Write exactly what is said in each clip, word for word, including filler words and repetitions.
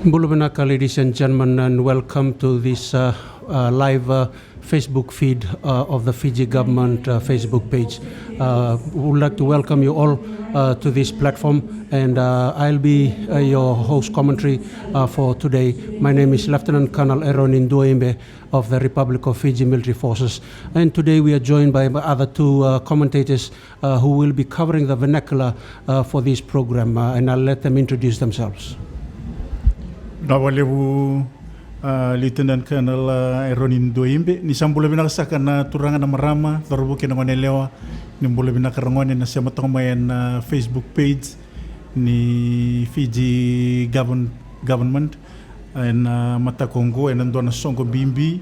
Bula vinaka, ladies and gentlemen, and welcome to this uh, uh, live uh, Facebook feed uh, of the Fiji government uh, Facebook page. Uh, we would like to welcome you all uh, to this platform, and uh, I'll be uh, your host commentary uh, for today. My name is Lieutenant Colonel Eroni Duaimbe of the Republic of Fiji Military Forces, and today we are joined by other two uh, commentators uh, who will be covering the vernacular uh, for this program, uh, and I'll let them introduce themselves. Vinaka vakalevu, uh, Lieutenant Colonel uh, Eroni Duaimbe. Ni sa bula vinaka saka na turaga, na marama, cauravou kei na gone yalewa. Ni bula vinaka ragone na sema toka mai ena uh, Facebook page ni Fiji govern, government. Ena uh, mataka oqo ena dua na soqo bibi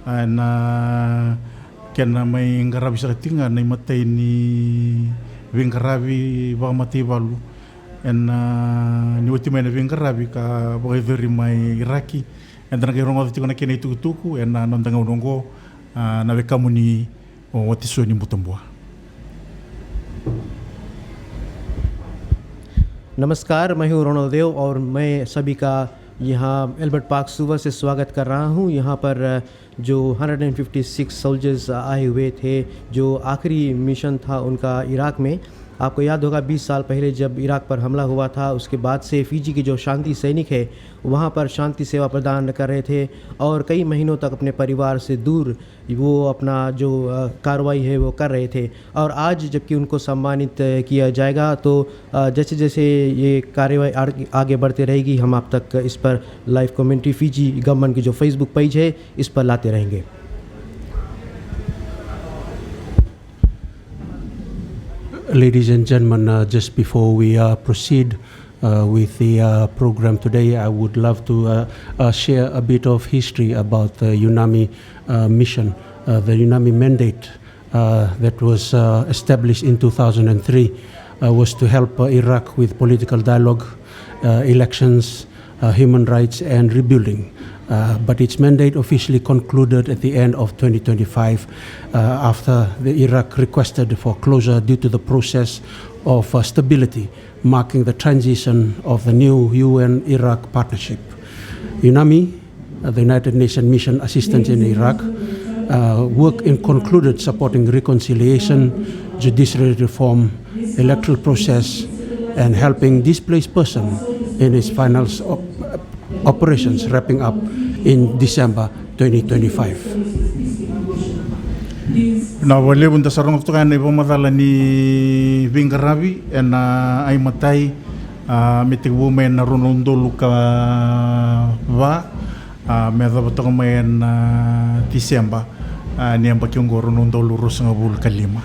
ena uh, kena mai qaravi saka tiko ga na imatai ni veiqaravi vakamataivalu. Ena uh, ni oti mai na veiqaravi ka vakayacori mai Iraki, eda na qai rogoca tiko na kena itukutuku ena uh, noda gauna oqo. Uh, na wekamuni o Watisoni Butabua. नमस्कार, मैं हूं रोनल देव और मैं सभी का यहाँ Albert park सुवा से स्वागत कर रहा हूं। यहाँ पर जो hundred and fifty six soldiers आए हुए थे, जो आखिरी मिशन था उनका इराक में। आपको याद होगा, बीस साल पहले जब इराक पर हमला हुआ था, उसके बाद से फिजी के जो शांति सैनिक है, वहाँ पर शांति सेवा प्रदान कर रहे थे और कई महीनों तक अपने परिवार से दूर वो अपना जो कार्रवाई है वो कर रहे थे। और आज जबकि उनको सम्मानित किया जाएगा, तो जैसे जैसे ये कार्रवाई आगे बढ़ते रहेगी, हम आप तक इस पर लाइव कमेंट्री फीजी गवर्नमेंट की जो फेसबुक पेज है, इस पर लाते रहेंगे। Ladies and gentlemen, uh, just before we uh, proceed uh, with the uh, program today, I would love to uh, uh, share a bit of history about the UNAMI uh, mission, uh, the UNAMI mandate uh, that was uh, established in two thousand three, uh, was to help uh, Iraq with political dialogue, uh, elections, uh, human rights, and rebuilding. Uh, but its mandate officially concluded at the end of twenty twenty-five uh, after the Iraq requested for closure due to the process of uh, stability, marking the transition of the new U N Iraq partnership. UNAMI, uh, the United Nations Mission Assistance in Iraq, uh, work in concluded supporting reconciliation, judiciary reform, electoral process, and helping displaced person in its final op- operations wrapping up in December twenty twenty-five. Na vakalevu da sa rogoca toka na ivakamacala ni veiqaravi ena aimatai, a, me tekivu mai na rua na udolu ka va, a, me yacova toka mai ena Tiseba, a, ni yabaki oqo rua na udolu ruasagavulu ka lima.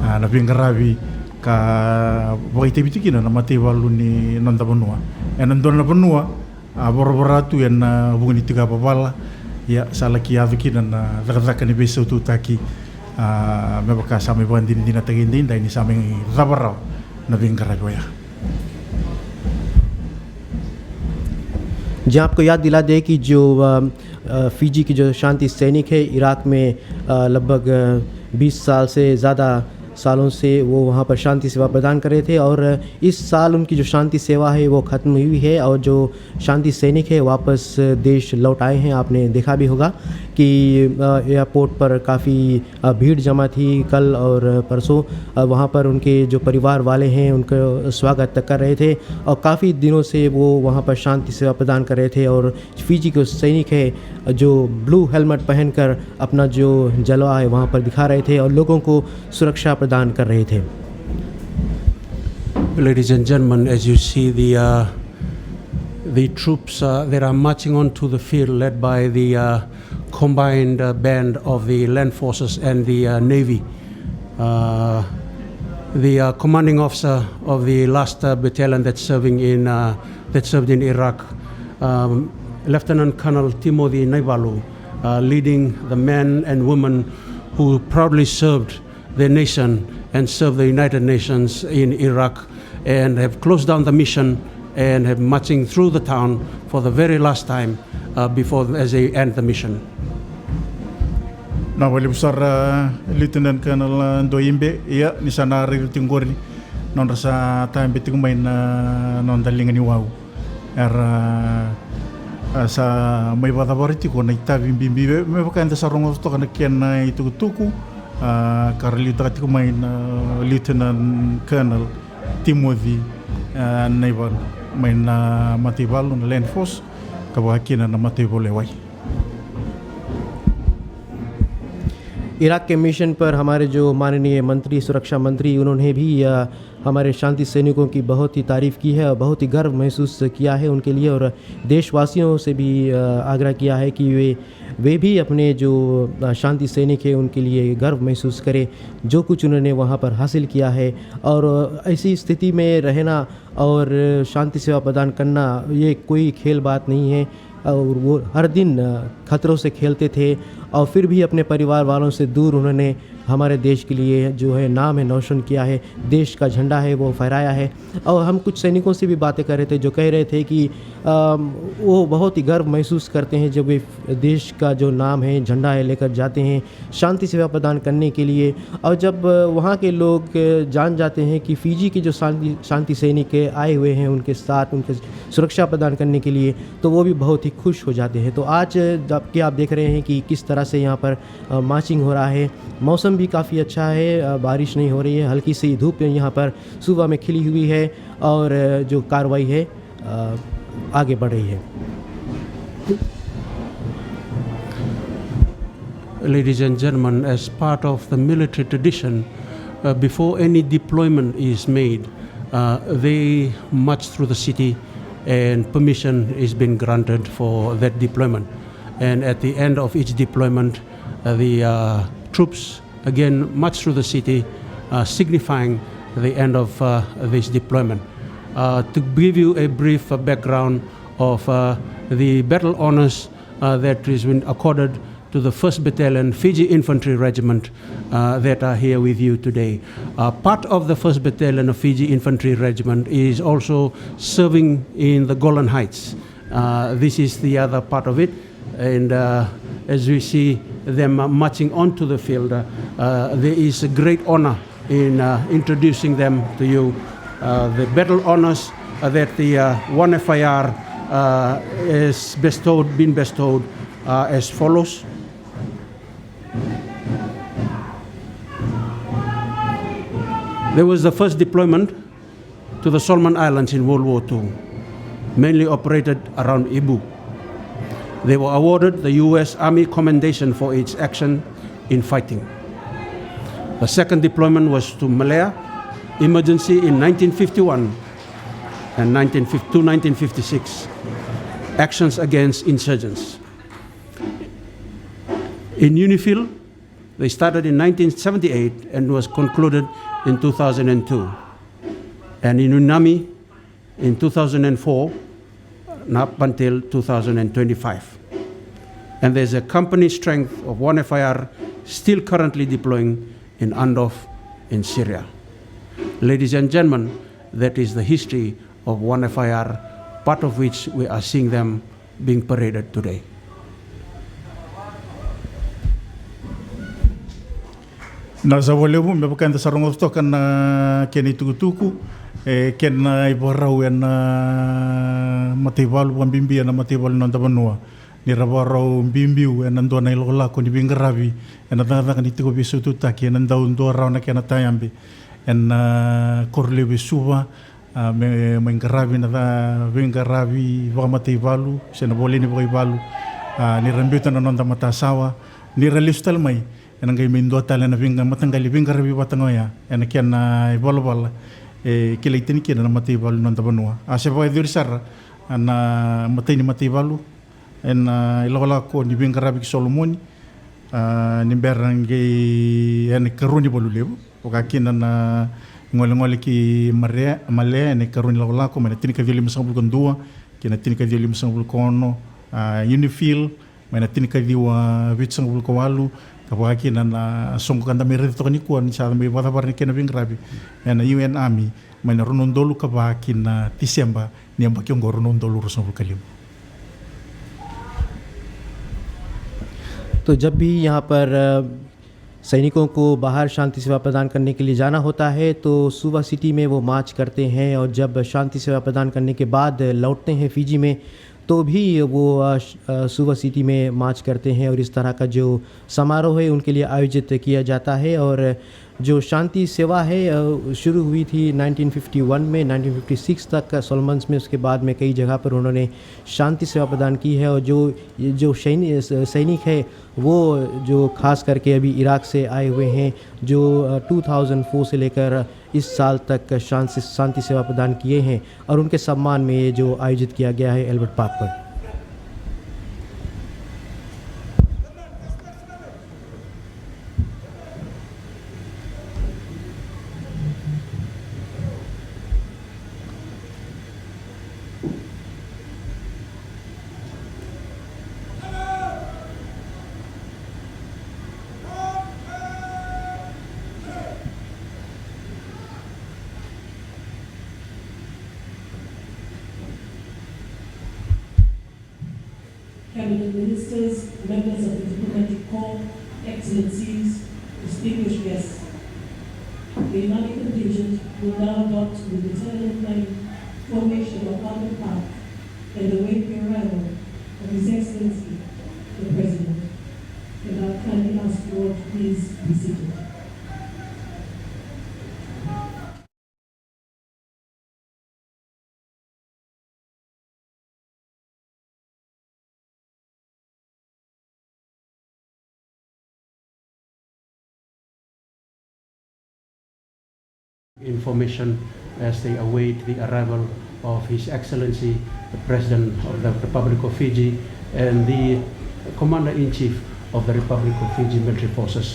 A, na veiqaravi ka vakaitavi tiko kina na mataivalu ni noda vanua ena dua na vanua a voravora tu ena vuku ni tiko yavavala. Ia sa laki yaco kina na cakacaka ni veisaututaki, a, me vaka sa mai vakadinadinataki edaidai ni sa mai cava rawa na veiqaravi oya. जी, आपको याद दिला दे कि जो अ, अ, फिजी के जो शांति सैनिक है इराक में, अ, लगभग बीस साल से ज़्यादा सालों से वो वहाँ पर शांति सेवा प्रदान कर रहे थे और इस साल उनकी जो शांति सेवा है वो ख़त्म हुई है और जो शांति सैनिक है वापस देश लौट आए हैं। आपने देखा भी होगा कि अ, एयरपोर्ट पर काफ़ी अ, भीड़ जमा थी कल और परसों। अ, वहाँ पर उनके जो परिवार वाले हैं उनका स्वागत कर रहे थे और काफ़ी दिनों से वो वहाँ पर शांति सेवा प्रदान कर रहे थे और फिजी के सैनिक है जो ब्लू हेलमेट पहनकर अपना जो जलवा है वहाँ पर दिखा रहे थे और लोगों को सुरक्षा प्रदान कर रहे थे। Ladies and gentlemen, as you see the uh, the troops uh, that are marching onto the field, led by the uh, combined uh, band of the land forces and the uh, navy. Uh, the uh, commanding officer of the last uh, battalion that's serving in uh, that served in Iraq, um, Lieutenant Colonel Timothy Naivalu, uh, leading the men and women who proudly served their nation and served the United Nations in Iraq and have closed down the mission and have marching through the town for the very last time uh, before as they end the mission. Na vakalevu sara Lieutenant Colonel Doibe. Ia ni sa na rairai tiko qori na nodra sa tabe tiko mai na noda liga ni wau. Era A, sa mai vakacavara tiko na itavi bibi, me vaka eda sa rogoca toka na kena itukutuku, a, ka ra liutaka tiko mai na Lieutenant Colonel Timothy, a, Naivalu, mai na mataivalu na Land Force, ka vaka kina na mataivalu e wai. Iraq के मिशन पर हमारे जो माननीय मंत्री, सुरक्षा मंत्री, उन्होंने भी, अ, हमारे शांति सैनिकों की बहुत ही तारीफ की है और बहुत ही गर्व महसूस किया है उनके लिए, और देशवासियों से भी, अ, आग्रह किया है कि वे, वे भी अपने जो, अ, शांति सैनिक हैं, उनके लिए गर्व महसूस करें, जो कुछ उन्होंने वहाँ पर हासिल किया है। और, अ, ऐसी स्थिति में रहना और शांति सेवा प्रदान करना, ये कोई खेल बात नहीं है। और वो हर दिन, अ, खतरों से खेलते थे और फिर भी अपने परिवार वालों से दूर उन्होंने हमारे देश के लिए जो है नाम है रोशन किया है, देश का झंडा है वो फहराया है। और हम कुछ सैनिकों से भी बातें कर रहे थे जो कह रहे थे कि, अम, वो बहुत ही गर्व महसूस करते हैं जब वे देश का जो नाम है, झंडा है, लेकर जाते हैं शांति सेवा प्रदान करने के लिए। और जब, अ, वहाँ के लोग, अ, जान जाते हैं कि फिजी के जो शांति, शांति सैनिक आए हुए हैं उनके साथ, उनके सुरक्षा प्रदान करने के लिए, तो वो भी बहुत ही खुश हो जाते हैं। तो आज जबकि आप देख रहे हैं कि किस तरह से यहाँ पर, अ, मार्चिंग हो रहा है, मौसम भी काफ़ी अच्छा है, अ, बारिश नहीं हो रही है, हल्की सी धूप यहाँ पर सुबह में खिली हुई है और, अ, जो कार्रवाई है, अ, आगे बढ़ रही है। Ladies and gentlemen, as part of the military tradition, uh, before any deployment is made, uh, they march through the city and permission is been granted for that deployment. And at the end of each deployment, uh, the, uh, troops again march through the city, uh, signifying the end of, uh, this deployment. Uh, to give you a brief, uh, background of, uh, the battle honors, uh, that has been accorded to the first Battalion Fiji Infantry Regiment, uh, that are here with you today. Uh, part of the first Battalion of Fiji Infantry Regiment is also serving in the Golan Heights. Uh, this is the other part of it. And, uh, as we see them, uh, marching onto the field, uh, uh, there is a great honor in, uh, introducing them to you. Uh, the battle honors, uh, that the, uh, one F I R, uh, has bestowed, been bestowed, uh, as follows. There was the first deployment to the Solomon Islands in World War Two, mainly operated around Ibu. They were awarded the U S Army Commendation for its action in fighting. The second deployment was to Malaya, emergency in nineteen fifty-one and nineteen fifty, to nineteen fifty-six, actions against insurgents. In UNIFIL, they started in nineteen seventy-eight and was concluded in two thousand and two. And in UNAMI in two thousand and four and up until two thousand and twenty-five. And there's a company strength of one F I R still currently deploying in Andov in Syria. Ladies and gentlemen, that is the history of one F I R, part of which we are seeing them being paraded today. Na sa valevu me vaka eda sa rogoca toka na kena itukutuku, e kena ivakarau ena mataivalu, vakabibi ena mataivalu ni noda vanua. Ni ra vakarau biubiu ena dua na ilakolako ni veiqaravi ena cakacaka ni tiko veisaututaki ena dau dua rawa na kena tayabe ena koro levu e Suva, a, me mai qaravi na ca, veiqaravi vakamataivalu se na voleni vakaivalu. A, ni ra biuta na noda matasawa, ni ra lesu tale mai ena qai mai dua tale na veiqa, mataqali veiqaravi vata ga oya ena kena ivalavala e kilai tani kina na mataivalu ni noda vanua. A, se vakayacori sara na imatai ni mataivalu ena ilakolako ni veiqaravi ki Solomoni, a, ni bera qai ena ikarua ni valu levu, vaka kina na golegole ki Marea, Malea, ena ikarua ni lakolako mai na tinikaciwa limasagavulu ka dua ki na tinikaciwa limasagavulu ka ono, a, UNIFIL mai na tinikaciwa vitusagavulu ka walu, ka vaka kina na soqo ka da mai raica toka nikua ni sa mai vakacavara na kena veiqaravi ena UN Army mai na rua na udolu ka va ki na Tiseba ni yabaki oqo, rua na udolu ruasagavulu ka lima. तो जब भी यहाँ पर, अ, सैनिकों को बाहर शांति सेवा प्रदान करने के लिए जाना होता है, तो सुवा सिटी में वो मार्च करते हैं, और जब शांति सेवा प्रदान करने के बाद लौटते हैं फिजी में, तो भी वो, अ, श-, अ, सुवा सिटी में मार्च करते हैं और इस तरह का जो समारोह है उनके लिए आयोजित किया जाता है। और जो शांति सेवा है, अ, शुरू हुई थी नाइनटीन फिफ्टी वन में, नाइनटीन फिफ्टी सिक्स तक सोलोमन्स में, उसके बाद में कई जगह पर उन्होंने शांति सेवा प्रदान की है। और जो, ये जो सैनि-, स-, सैनिक है, वो जो खास करके अभी इराक से आए हुए हैं, जो, अ, टू थाउजेंड फ़ोर से लेकर इस साल तक शांति, शांति सेवा प्रदान किए हैं और उनके सम्मान में ये जो आयोजित किया गया है एल्बर्ट पार्क पर। Cabinet Ministers, members of the diplomatic corps, Excellencies, distinguished guests. The Imani contingent will now adopt the battalion flag formation of Albert Park and await the arrival of His Excellency, the President. And I kindly ask you all to please be seated. Information as they await the arrival of His Excellency, the President of the Republic of Fiji, and the Commander-in-Chief of the Republic of Fiji Military Forces.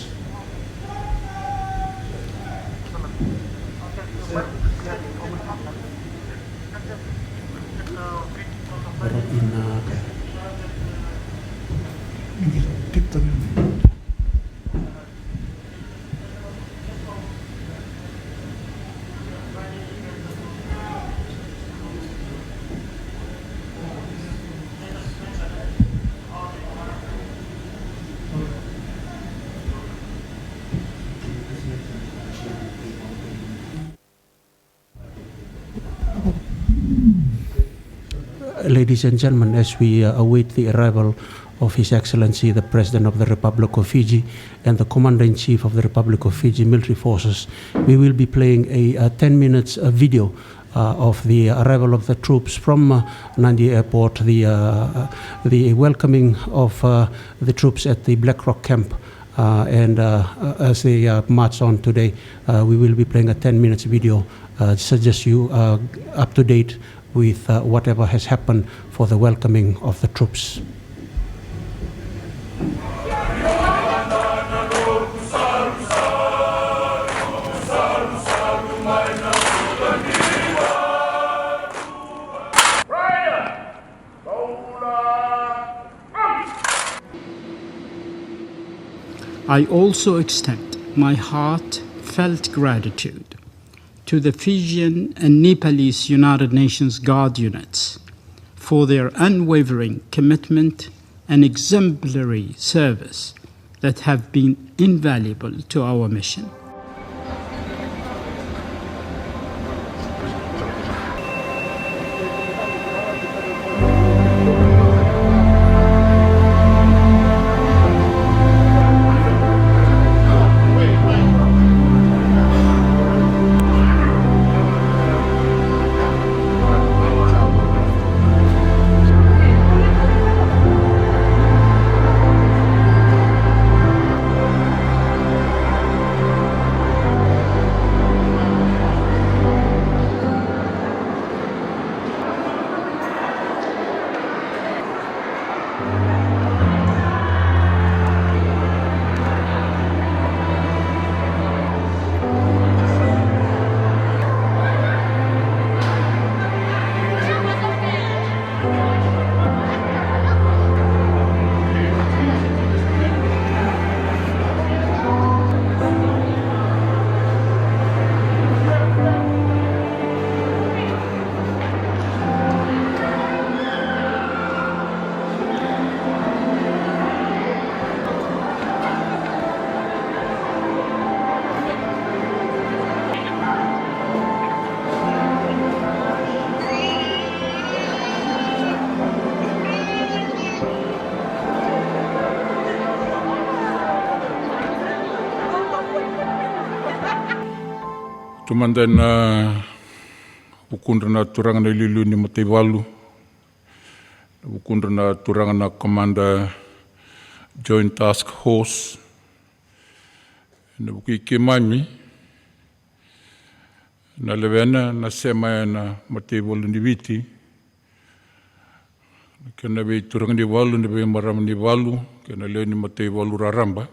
Ladies and gentlemen, as we, uh, await the arrival of His Excellency, the President of the Republic of Fiji, and the Commander-in-Chief of the Republic of Fiji Military Forces, we will be playing a, uh, ten minutes, uh, video, uh, of the arrival of the troops from, uh, Nadi Airport, the, uh, the welcoming of, uh, the troops at the Black Rock camp. Uh, and, uh, uh, as they, uh, march on today, uh, we will be playing a ten minutes video, uh, so just you, uh, up to date with, uh, whatever has happened for the welcoming of the troops. I also extend my heartfelt gratitude to the Fijian and Nepalese United Nations Guard units for their unwavering commitment and exemplary service that have been invaluable to our mission. Tu mada ena vukudra na turaga na iliuliu ni mataivalu, na vukudra na turaga na komada Joint Task Force, ena vuku i keimami na lewena na sema ena mataivalu ni Viti, kei na veituraga ni valu, na veimarama ni valu, kei na lewe ni mataivalu raraba.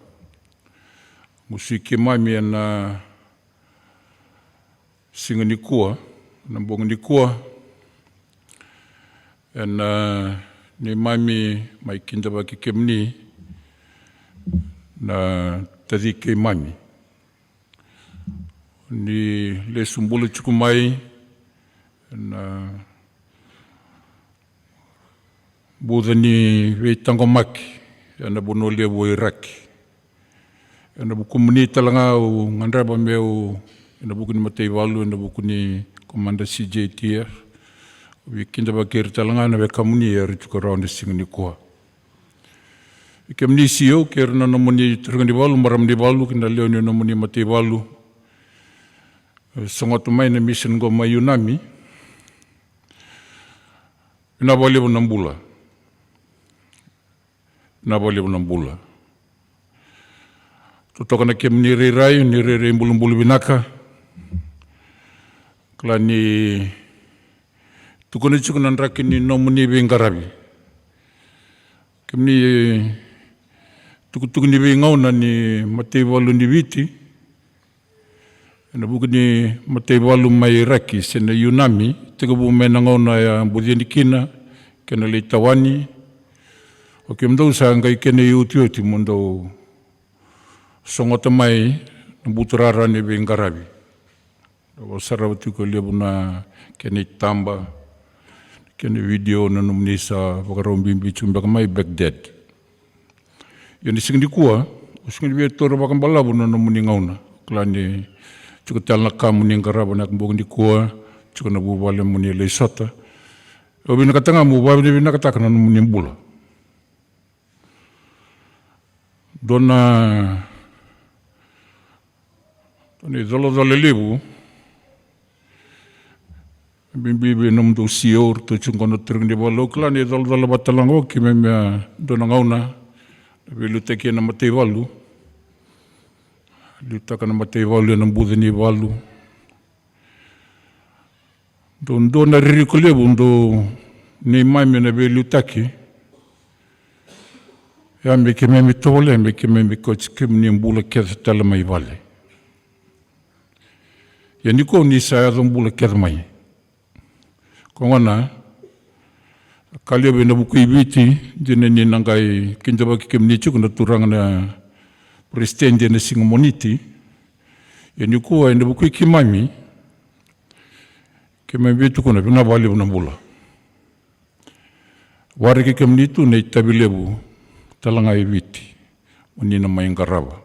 Musu i keimami ena siga nikua, na bogi nikua, ena neimami mai kidavaki kemuni na taci keimami. Ni lesu bula tiko mai ena buca ni veitaqomaki ena vanua levu o Iraki. Ena vukumuni tale ga au gadreva meu, ena vuku ni mataivalu, ena vuku ni komada C J T F, au via kidavaki ira tale ga na wekamuni era tiko rawa ena siga nikua. Kemuni C O kei ira na nomuni turaga ni valu, marama ni valu, kei na lewe ni nomuni mataivalu, e, sogota mai na mission qo mai Unami. Vinaka vakalevu na bula. Vinaka vakalevu na bula. Totoka na kemuni rairai, ni rairai bulabula vinaka. Kila ni tukuna tiko na draki ni nomuni veiqaravi. Kemuni tukutuku ni veigauna ni mataivalu ni Viti, ena vuku ni mataivalu mai Iraki se na Unami, tekivu mai na gauna e a buci yani kina, kei na lai tawani. O kemudou sa qai kena iotioti mo dou sogota mai na buturara ni veiqaravi. Au sarava tiko e levu na kena itaba, kena vidio na nomuni sa vakarau bibi tiko beka mai Baghdad. Ia ni siga nikua, au sega ni via taura vakabalavu na nomuni gauna. Kila ni tiko tale na ka moni qarava na bogi nikua, tiko na vuvale moni lai sota. Au vinakata ga meu vavinavinakataka na nomuni bula. Dua na, dua na icolacola levu. Bibi vei nomudou C O, ratou tiko qo na turaga ni valu, au kila ni colacola vata tale ga qo, keimami a dua na gauna na veiliutaki ena mataivalu. Liutaka na mataivalu ena buca ni valu. Dou dua na ririko levu dou neimami ena veiliutaki. Ia me keimami tovolea me keimami kauti kemuni bula kece tale mai vale. Ia nikua ni sa yaco bula kece mai. Ko gona ka levu ena vuku i Viti, dina ni na qai kidavaki kemuni tiko na turaga na peresitedi ena siga Moniti. Ia nikua ena vuku i keimami, keimami via tukuna vinaka vakalevu na bula. Waraki kemuni tu na itavi levu tale ga e Viti moni na mai qarava.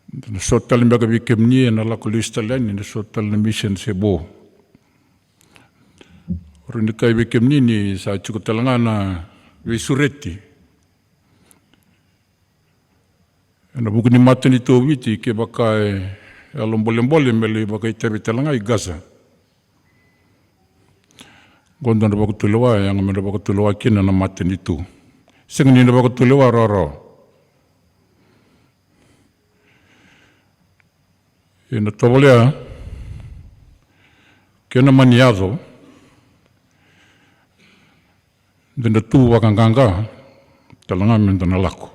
Da na sota tale beka vei kemuni ena lako lesu tale yani, na sota tale na mission se vo. Au rawa ni kaya vei kemuni ni sa tiko tale ga na veisureti ena vuku ni matanitu o Viti, kevaka e yalo bolebole me lai vakaitavi tale ga i Gaza. Qo dua na vakatulewa e yaga me na vakatulewa kina na matanitu. Sega ni na vakatulewa rawarawa. Ena tovolea, ke na mani yaco, da na tu vakaqaqa tale ga me da na lako.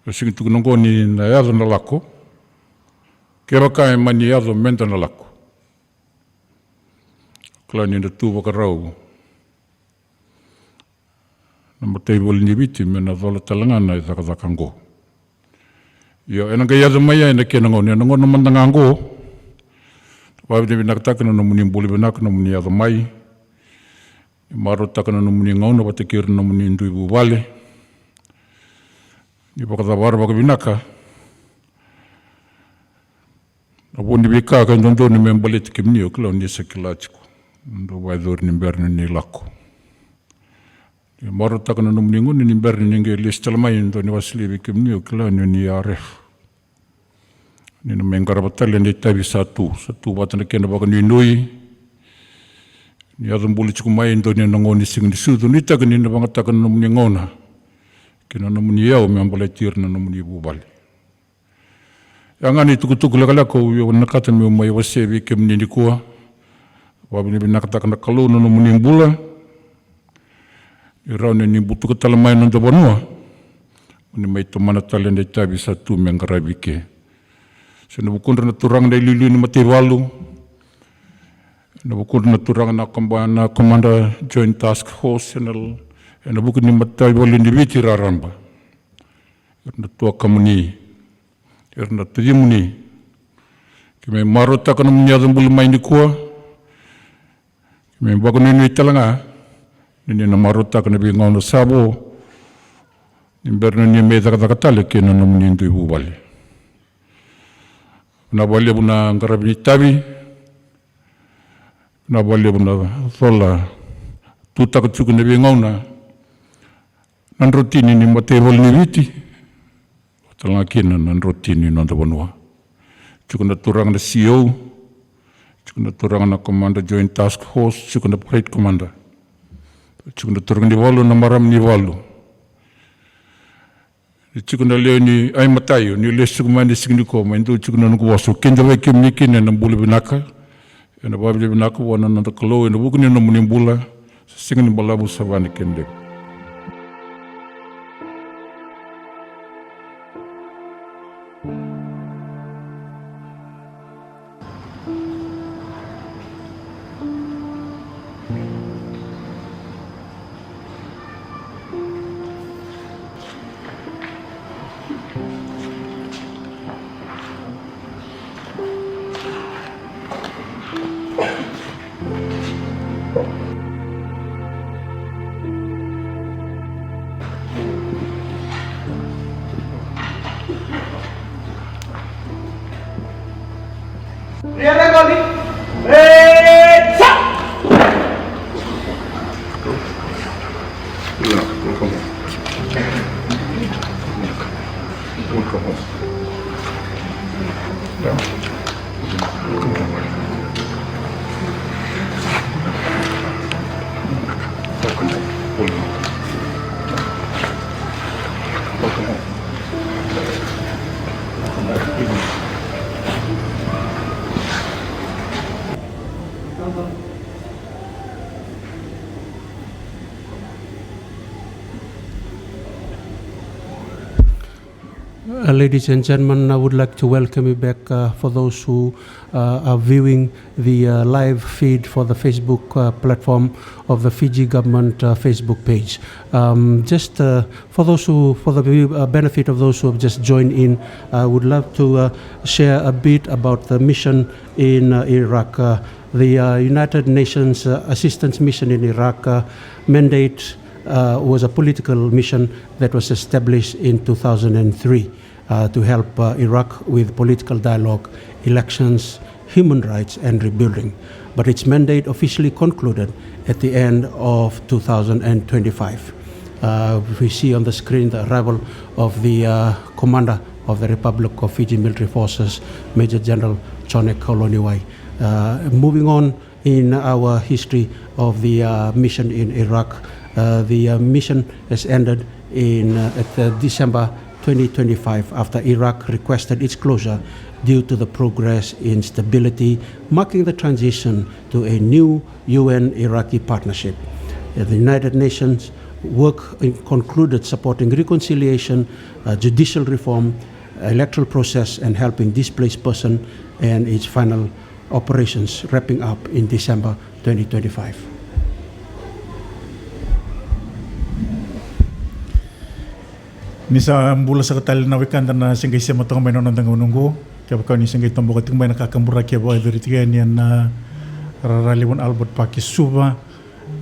E sega ni tukuna qo ni na yaco na lako. Kevaka e mani yaco me da na lako, kila ni na tu vakarau na mataivalu ni Viti me na cola tale ga na icakacaka qo. Io, ena qai yaco mai ya ena kena gauna, ena gauna mada ga qo. Vavinavinakataka na nomuni bula vinaka, nomuni yaco mai. Ni marautaka na nomuni gauna vata kei ira na nomuni dui vuvale. Ni vakacavara vakavinaka na vo ni veika ka dodonu me baleti kemuni, au kila ni sa kila tiko. Dou vakayacori ni bera ni lako. E marautaka na nomuni gauna ni bera ni qai lesu tale mai e dua ni wasa levu vei kemuni, au kila ni oni yareha. Ni na mai qarava tale na itavi sa tu, sa tu vata na kena vakanuinui. Ni yaco bula tiko mai e dua ni na gauna ni siga ni sucu, nuitaka ni na vagataka na nomuni gauna kei na nomuni yau me baleti ira na nomuni vuvale. Ya ga na itukutuku lekaleka au vinakata meu mai wasea vei kemuni nikua. Vakavinavinakataka na Kalou na nomuni bula. Ni rawa ni ni butuka tale mai na noda vanua, mo ni mai tomana tale na itavi sa tu me qaravi ke. Se na vukudra na turaga na iliuliu ni mataivalu, na vukudra na turaga na koma-, na Commander Joint Task Force, ena, ena vuku ni mataivalu ni Viti raraba. Era na tuakamuni, era na tacimuni. Keimami marautaka na nomuni yaco bula mai nikua. Keimami vakanuinui tale ga ni ni na marautaka na veigauna sa vo, ni bera ni ni mai cakacaka tale kei na nomuni dui vuvale. Vinaka vakalevu na qaravi ni itavi. Vinaka vakalevu na cola tutaka tiko na veigauna. Na drotini ni mataivalu ni Viti, vata ga kina na drotini ni noda vanua. Tiko na turaga na C O, tiko na turaga na Commander Joint Task Force, tiko na Parade Commander, tiko na turaga ni valu, na marama ni valu. Ni tiko na lewe ni ai matai, ni lesu tiko mai na siga nikua, mai dau tiko na noqu vosa. Au kidavaki kemuni kina ena bula vinaka, ena vakavinavinaka vua na noda Kalou ena vuku ni nomuni bula. Sa sega ni balavu, sa vua na kena levu. Uh, ladies and gentlemen, I would like to welcome you back, uh, for those who, uh, are viewing the, uh, live feed for the Facebook, uh, platform of the Fiji government, uh, Facebook page. Um, just, uh, for those who, for the view-, uh, benefit of those who have just joined in, I would love to, uh, share a bit about the mission in, uh, Iraq. Uh, the, uh, United Nations, uh, Assistance Mission in Iraq, uh, mandate, uh, was a political mission that was established in two thousand and three, uh, to help, uh, Iraq with political dialogue, elections, human rights, and rebuilding. But its mandate officially concluded at the end of two thousand and twenty-five. Uh, we see on the screen the arrival of the, uh, commander of the Republic of Fiji Military Forces, Major General Jone Kauloniwai. Uh, moving on, in our history of the, uh, mission in Iraq. Uh, the, uh, mission has ended in, uh, at, uh, December twenty twenty-five after Iraq requested its closure due to the progress in stability, marking the transition to a new U N Iraqi partnership. Uh, the United Nations work in concluded supporting reconciliation, uh, judicial reform, electoral process, and helping displaced person and its final operations wrapping up in December twenty twenty-five. Ni sa bula saka tale na wekada na se qai sema toka mai na noda gauna oqo. Kevaka ni se qai toboka tiko mai na kakaburaki e vakayacori tiko yani ena rara levu na Albert Park e Suva,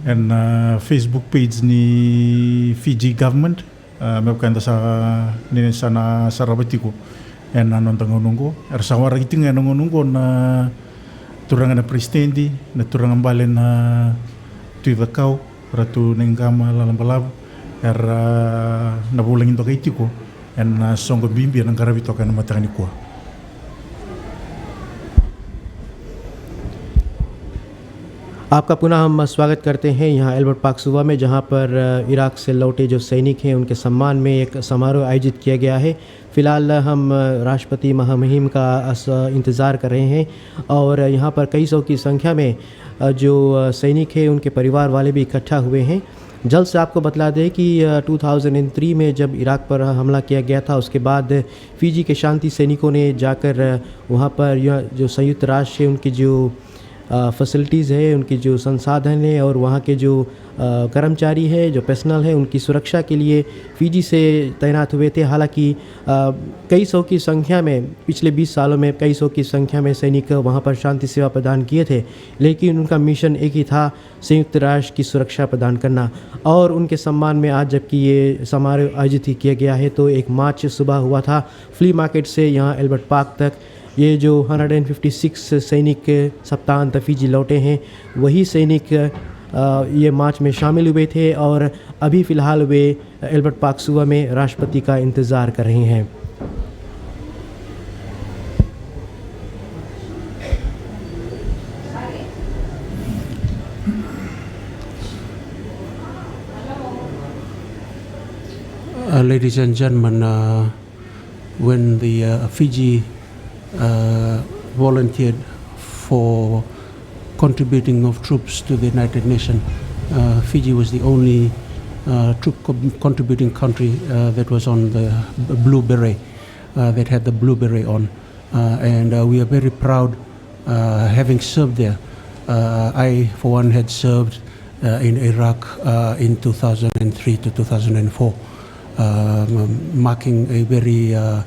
ena Facebook page ni Fiji government. Ah, me vaka eda sa, ni sa na sarava tiko ena noda gauna oqo. Era sa waraki tiko ga ena gauna oqo na turaga na peresitedi, na turaga bale na Tui Cakau, Ratu Naiqama Lalabalavu, era na vulagi dokai tiko ena soqo bibi ena qaravi toka ena mataka nikua. आपका पुनः हम स्वागत करते हैं यहाँ Albert park सुबह में, जहाँ पर, अ, इराक से लौटे जो सैनिक हैं, उनके सम्मान में एक समारोह आयोजित किया गया है। फिलहाल हम, अ, राष्ट्रपति महामहिम का अस-, इंतज़ार कर रहे हैं और यहाँ पर कई सौ की संख्या में, अ, जो, अ, सैनिक हैं, उनके परिवार वाले भी इकट्ठा हुए हैं। जल्द से आपको बतला दें कि, अ, टू थाउजेंड एंड थ्री में जब इराक पर हमला किया गया था, उसके बाद फिजी के शांति सैनिकों ने जाकर, अ, वहाँ पर यह जो संयुक्त राष्ट्र है, उनकी जो, अ, फैसिलिटीज़ है, उनके जो संसाधन है और वहाँ के जो, अ, कर्मचारी है, जो पर्सनल है, उनकी सुरक्षा के लिए फिजी से तैनात हुए थे। हालांकि, अ, कई सौ की संख्या में, पिछले बीस सालों में कई सौ की संख्या में सैनिक वहाँ पर शांति सेवा प्रदान किए थे, लेकिन उनका मिशन एक ही था, संयुक्त राष्ट्र की सुरक्षा प्रदान करना। और उनके सम्मान में आज जबकि ये समारोह आयोजित ही किया गया है, तो एक मार्च सुबह हुआ था फ्ली मार्केट से यहाँ एल्बर्ट पार्क तक। ये जो हंड्रेड एंड फिफ्टी सिक्स सैनिक सप्ताहांत फिजी लौटे हैं, वही सैनिक, अ, ये मार्च में शामिल हुए थे और अभी फ़िलहाल वे एल्बर्ट पार्क सुबह में राष्ट्रपति का इंतज़ार कर रहे हैं। Uh, ladies and gentlemen, uh, when the, uh, Fiji, uh, volunteered for contributing of troops to the United Nations, uh, Fiji was the only, uh, troop co-, contributing country, uh, that was on the b-, blue beret, uh, that had the blue beret on. Uh, and, uh, we are very proud, uh, having served there. Uh, I, for one, had served, uh, in Iraq, uh, in two thousand and three to two thousand and four, um, marking a very, uh,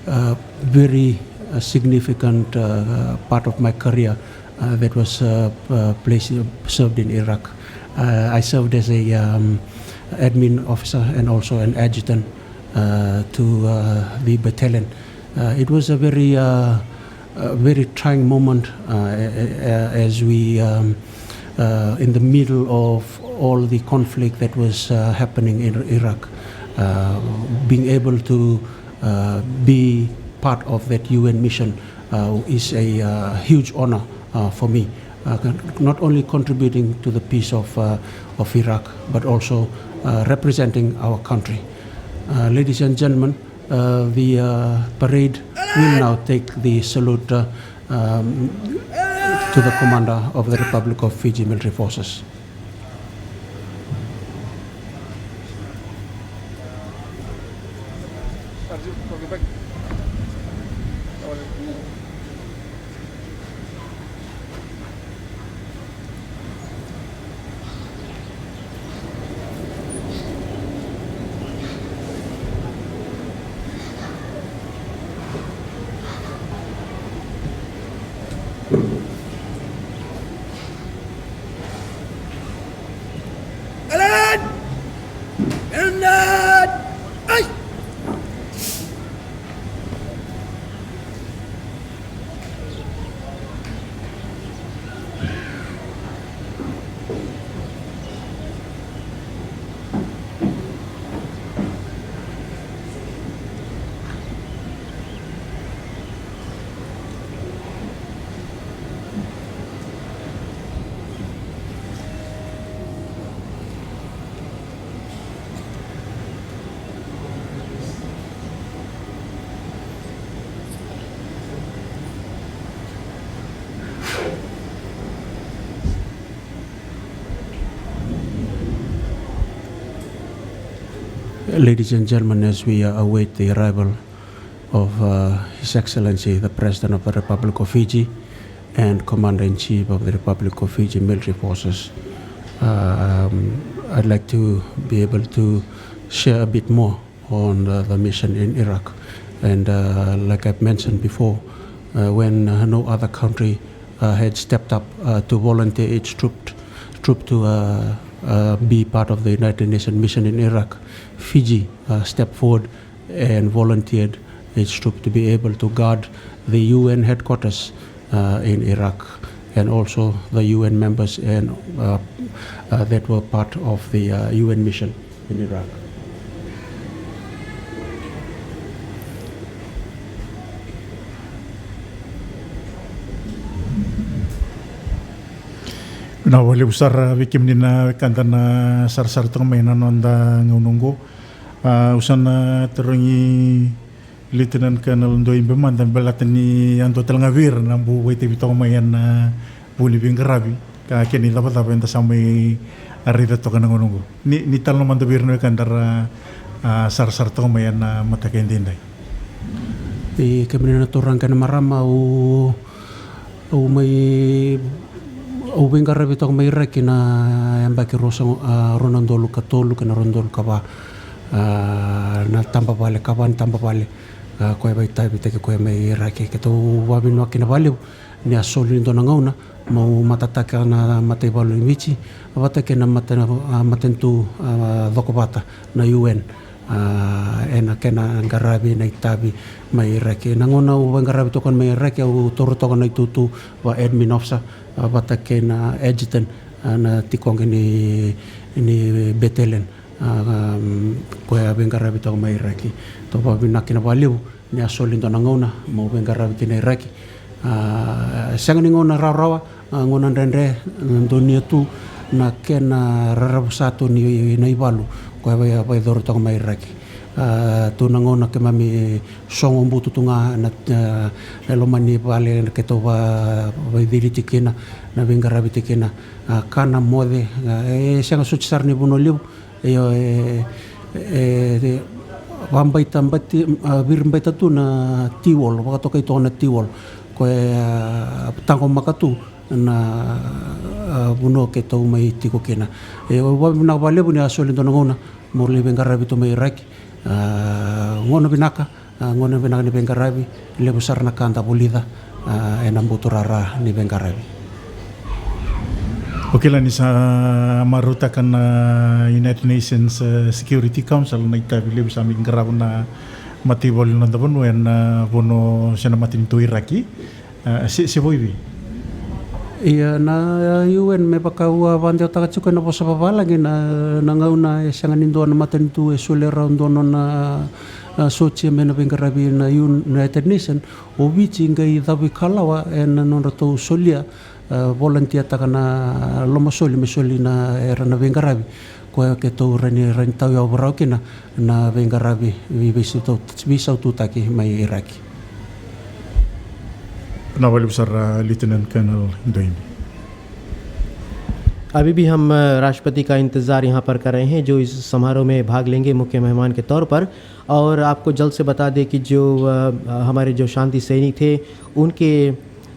uh, very, uh, significant, uh, part of my career, uh, that was, uh, uh, placed, served in Iraq. Uh, I served as a, um, admin officer and also an adjutant, uh, to, uh, the battalion. Uh, it was a very, uh, uh, very trying moment, uh, a-, a-, as we, um, uh, in the middle of all the conflict that was, uh, happening in Iraq. Uh, being able to, uh, be part of that U N mission, uh, is a, uh, huge honor, uh, for me. Uh, con-, not only contributing to the peace of, uh, of Iraq, but also, uh, representing our country. Uh, ladies and gentlemen, Uh, the, uh, parade will now take the salute, uh, um, to the commander of the Republic of Fiji Military Forces. Ladies and gentlemen, as we, uh, await the arrival of, uh, His Excellency, the President of the Republic of Fiji, and Commander-in-Chief of the Republic of Fiji Military Forces. Um, I'd like to be able to share a bit more on the, the mission in Iraq. And, uh, like I've mentioned before, uh, when, uh, no other country, uh, had stepped up, uh, to volunteer its troop, troop to, uh, uh, be part of the United Nations mission in Iraq, Fiji, uh, stepped forward and volunteered its troop to be able to guard the U N headquarters, uh, in Iraq, and also the U N members and, uh, uh, that were part of the, uh, U N mission in Iraq. Vinaka vakalevu sara vei kemuni na wekada na sarasara toka mai ena noda gauna oqo. A, au sa na tarogi Lieutenant Colonel Doibe mada baleta ni a dua tale ga vei ira na bau vakaitavi toka mai ena, a, vu ni veiqaravi ka kena icavacava eda sa mai raica toka ena gauna oqo. Ni, ni talanoa mada vei ira na wekada ra, a, sarasara toka mai ena mataka edaidai. I kemuni na turaga kei na marama, au Au mai, au veiqaravi toka mai Iraki na yabaki rua sagavulu, a, rua na udolu ka tolu kei na rua na udolu ka va, a, na tabavale, ka va ni tabavale, a, koya e vakaitavitaki koya mai Iraki. Keitou vakavinavinaka kina vakalevu ni a soli e dua na gauna meu matataka na mataivalu ni Viti vata kei na mata-, a, matanitu, a, cokovata na U N, a, ena kena qaravi na itavi mai Iraki. Na gauna au veiqaravi toka mai Iraki, au taura toka na itutu va admin officer, a, vata kei na adjutant, a, na tikoqe ni, ni battalion, a, um, koya a veiqaravi toka mai Iraki. Tou vakavinavinaka kina vakalevu ni a soli e dua na gauna meu veiqaravi kina Iraki. A, sega ni gauna rawarawa, a, gauna dredre, a, donuya tu na kena raravusa tu ni na ivalu koya e vaka, vakayacori toka mai Iraki. A, tu na gauna keimami sogo butu tu ga na, a, e loma ni vale keitou va, vakaicili tiko kina, na veiqaravi tiko kina, a, kana, moce, a, e sega soti sara ni vanua levu. Io, e, e, e, vabaita, bati, a, viribaita tu na tiwol, vakatokai toka na tiwol. Koya, a, taqomaka tu na, a, vanua keitou mai tiko kina. E, au vakavinavinaka vakalevu ni a soli e dua na gauna meu lai veiqaravi tu mai Iraki. A, gauna vinaka. A, gauna vinaka ni veiqaravi, levu sara na ka da vulica, a, ena buturara ni veiqaravi. O kila ni sa marautaka na United Nations, e, Security Council na itavi levu sa mai qarava na mataivalu ni noda vanua ena, e, vanua se na matanitu Iraki. A, se, se vo i vei? Ia, na U N me vaka au a vakadewataka tiko ena vosa vavalagi, na, na gauna e sega ni dua na matanitu e solia rawa dua nona, a, sotia me na veiqaravi na Un-, United Nation, o Viti qai cavuikalawa ena nodratou solia, a, volunteer-taka na lomasoli me soli na, era na veiqaravi. Koya keitou rawa ni, rawa ni tauyavu rawa kina na veiqaravi vei, veisautu-, veisaututaki mai Iraki. Vinaka vakalevu sara, Lieutenant Colonel Doibe. अभी भी हम, अ, राष्ट्रपति का इंतज़ार यहाँ पर कर रहे हैं, जो इस समारोह में भाग लेंगे मुख्य मेहमान के तौर पर। और आपको जल्द से बता दें कि जो, अ, अ, हमारे जो शांति सैनिक थे, उनके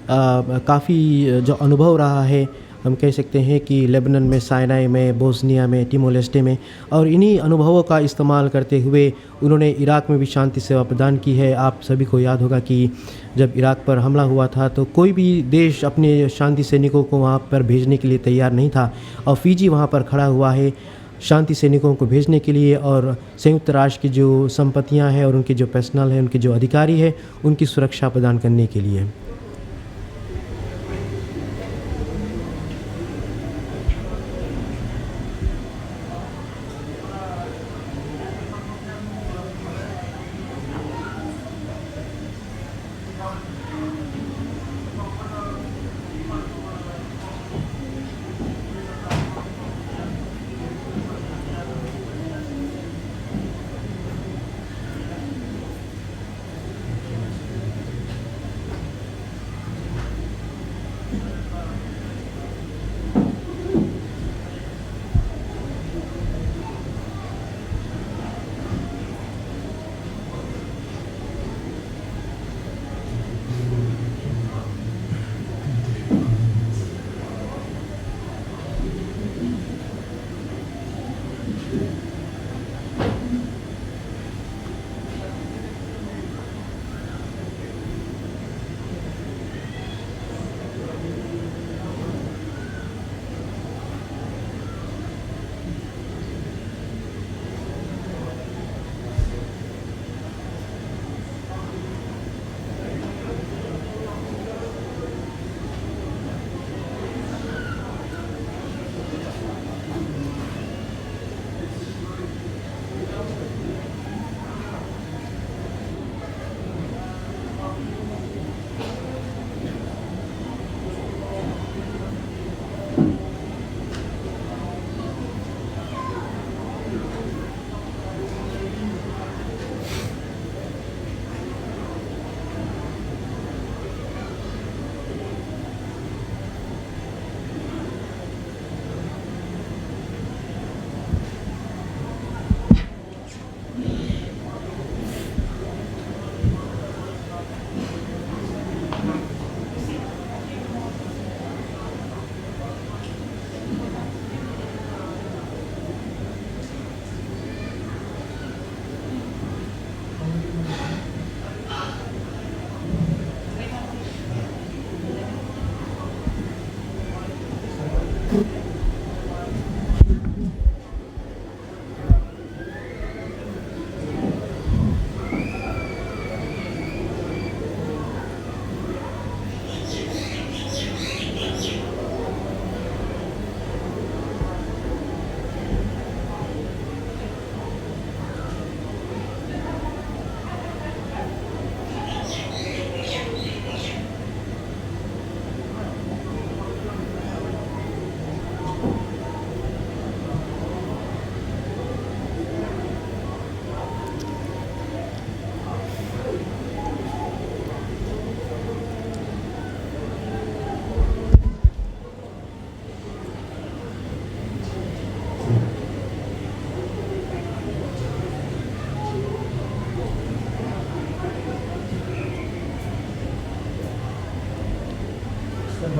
अ, काफ़ी जो अनुभव रहा है, हम कह सकते हैं कि लेबनान में, साइनाई में, बोस्निया में, टिमोर लेस्टे में, और इन्हीं अनुभवों का इस्तेमाल करते हुए उन्होंने इराक में भी शांति सेवा प्रदान की है। आप सभी को याद होगा कि जब इराक पर हमला हुआ था, तो कोई भी देश अपने शांति सैनिकों को वहाँ पर भेजने के लिए तैयार नहीं था, और फिजी वहाँ पर खड़ा हुआ है शांति सैनिकों को भेजने के लिए और संयुक्त राष्ट्र की जो संपत्तियां हैं और उनके जो पर्सनल हैं, उनके जो अधिकारी हैं, उनकी सुरक्षा प्रदान करने के लिए। Uh,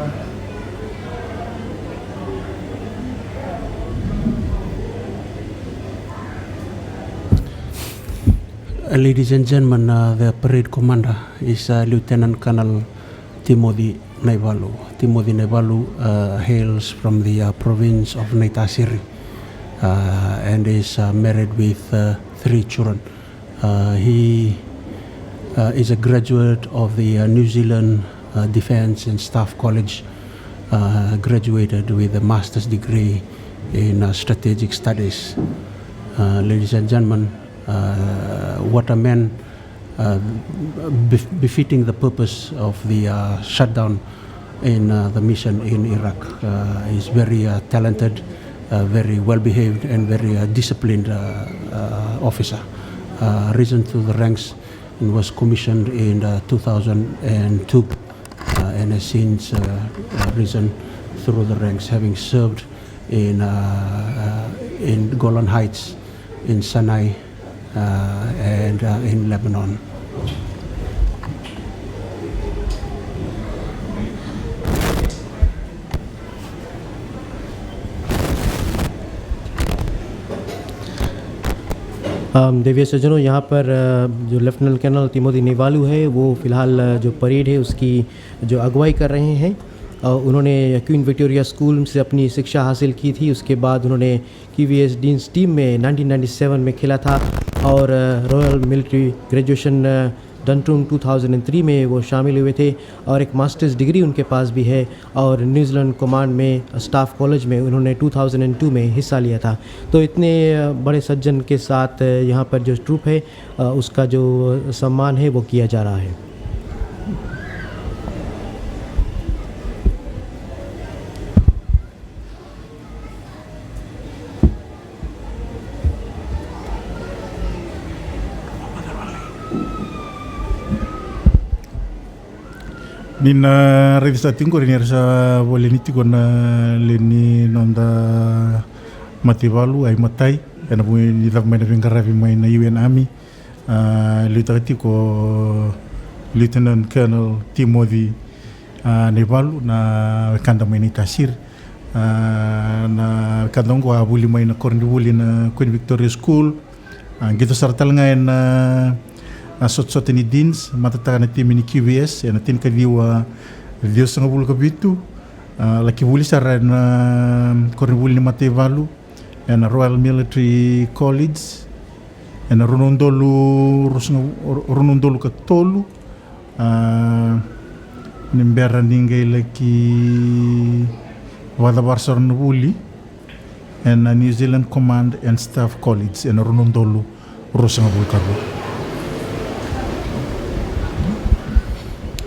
ladies and gentlemen, uh, the parade commander is, uh, Lieutenant Colonel Timothy Naivalu. Timothy Naivalu, uh, hails from the, uh, province of Naitasiri, uh, and is, uh, married with, uh, three children. Uh, he, uh, is a graduate of the, uh, New Zealand, uh, Defence and Staff College, uh, graduated with a master's degree in, uh, strategic studies. Uh, ladies and gentlemen, uh, what a man, uh, bef-, befitting the purpose of the, uh, shutdown in, uh, the mission in Iraq. Uh, he's very, uh, talented, uh, very well behaved, and very, uh, disciplined, uh, uh, officer. Uh, risen through the ranks and was commissioned in, uh, two thousand two, uh, and has since, uh, uh, risen through the ranks, having served in, uh, uh, in Golan Heights, in Sinai, uh, and, uh, in Lebanon. अम, देवी सज्जनों, यहाँ पर, अ, जो lieutenant colonel Timothy नेवालू है, वो फिलहाल, अ, जो परेड है, उसकी जो अगुवाई कर रहे हैं। अ, उन्होंने क्वीन विक्टोरिया स्कूल से अपनी शिक्षा हासिल की थी। उसके बाद उन्होंने क्यूवीएस डीन्स टीम में नाइनटीन नाइंटी सेवन में खेला था और, अ, रॉयल मिलिट्री ग्रेजुएशन, अ, डंटून टू थाउजेंड थ्री में वो शामिल हुए थे और एक मास्टर्स डिग्री उनके पास भी है और न्यूजीलैंड कमांड में स्टाफ कॉलेज में उन्होंने टू थाउजेंड टू में हिस्सा लिया था। तो इतने, अ, बड़े सज्जन के साथ, अ, यहाँ पर जो ट्रूप है, अ, उसका जो सम्मान है वो किया जा रहा है। Ni na raica sa tiko qori ni ra sa voleni tiko na lewe ni noda mataivalu, ai matai, ena vuku ni cava mai na veiqaravi mai na U N Army. A, liutaka tiko Lieutenant Colonel Timothy, a, Naivalu, na wekada mai Naitasiri. A, na wekada oqo a vuli mai na koronivuli na Queen Victoria School. A, qito sara tale ga ena, a, sotasota ni Deans, matataka na timi ni Q V S ena tinikaciwa ciwasagavulu ka vitu. A, laki vuli sara ena koronivuli ni mataivalu, ena Royal Military College, ena rua na udolu ruasagavulu, rua na udolu ka tolu. A, ni bera ni qai laki vakacavara sara na vuli ena New Zealand Command and Staff College ena rua na udolu ruasagavulu ka rua.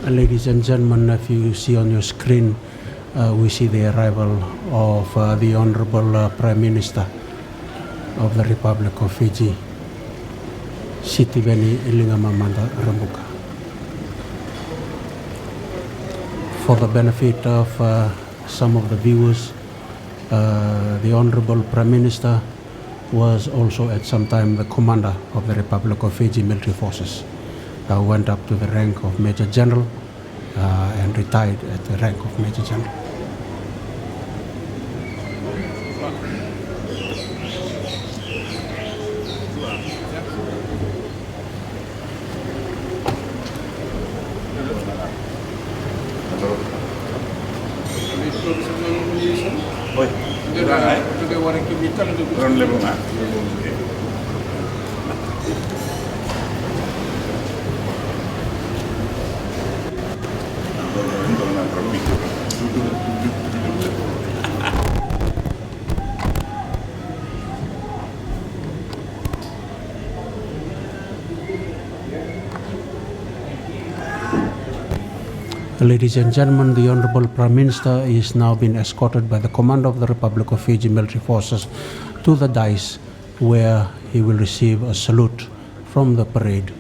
Ladies and gentlemen, if you see on your screen, uh, we see the arrival of, uh, the Honorable, uh, Prime Minister of the Republic of Fiji, Sitiveni Ligamamada Rabuka. For the benefit of, uh, some of the viewers, uh, the Honorable Prime Minister was also at some time the commander of the Republic of Fiji military forces, uh, went up to the rank of Major General, uh, and retired at the rank of Major General. Ladies and gentlemen, the Honorable Prime Minister is now being escorted by the Commander of the Republic of Fiji Military Forces to the dais, where he will receive a salute from the parade.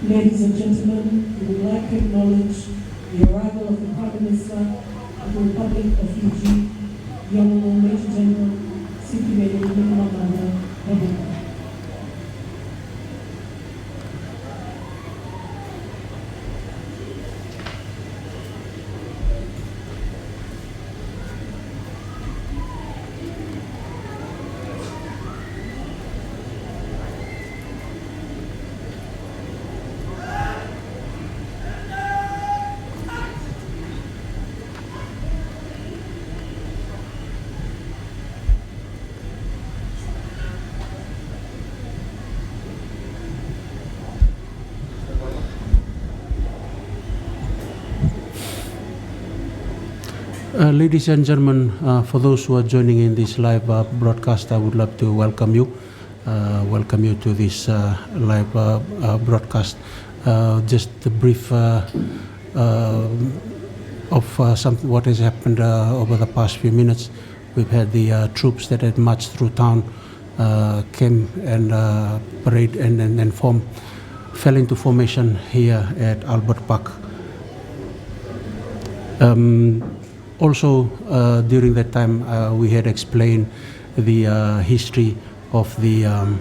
Ladies and gentlemen, we would like to acknowledge the arrival of the Prime Minister of the Republic of Fiji, the Honorable Major General Sitiveni Ramananda Rabuka. Uh, ladies and gentlemen, uh, for those who are joining in this live, uh, broadcast, I would love to welcome you, uh, welcome you to this, uh, live, uh, uh, broadcast. Uh, just a brief, uh, uh, of, uh, some, what has happened, uh, over the past few minutes. We've had the, uh, troops that had marched through town, uh, came and, uh, parade and, and, and form, fell into formation here at Albert Park. Um, also, uh, during that time, uh, we had explained the, uh, history of the, um,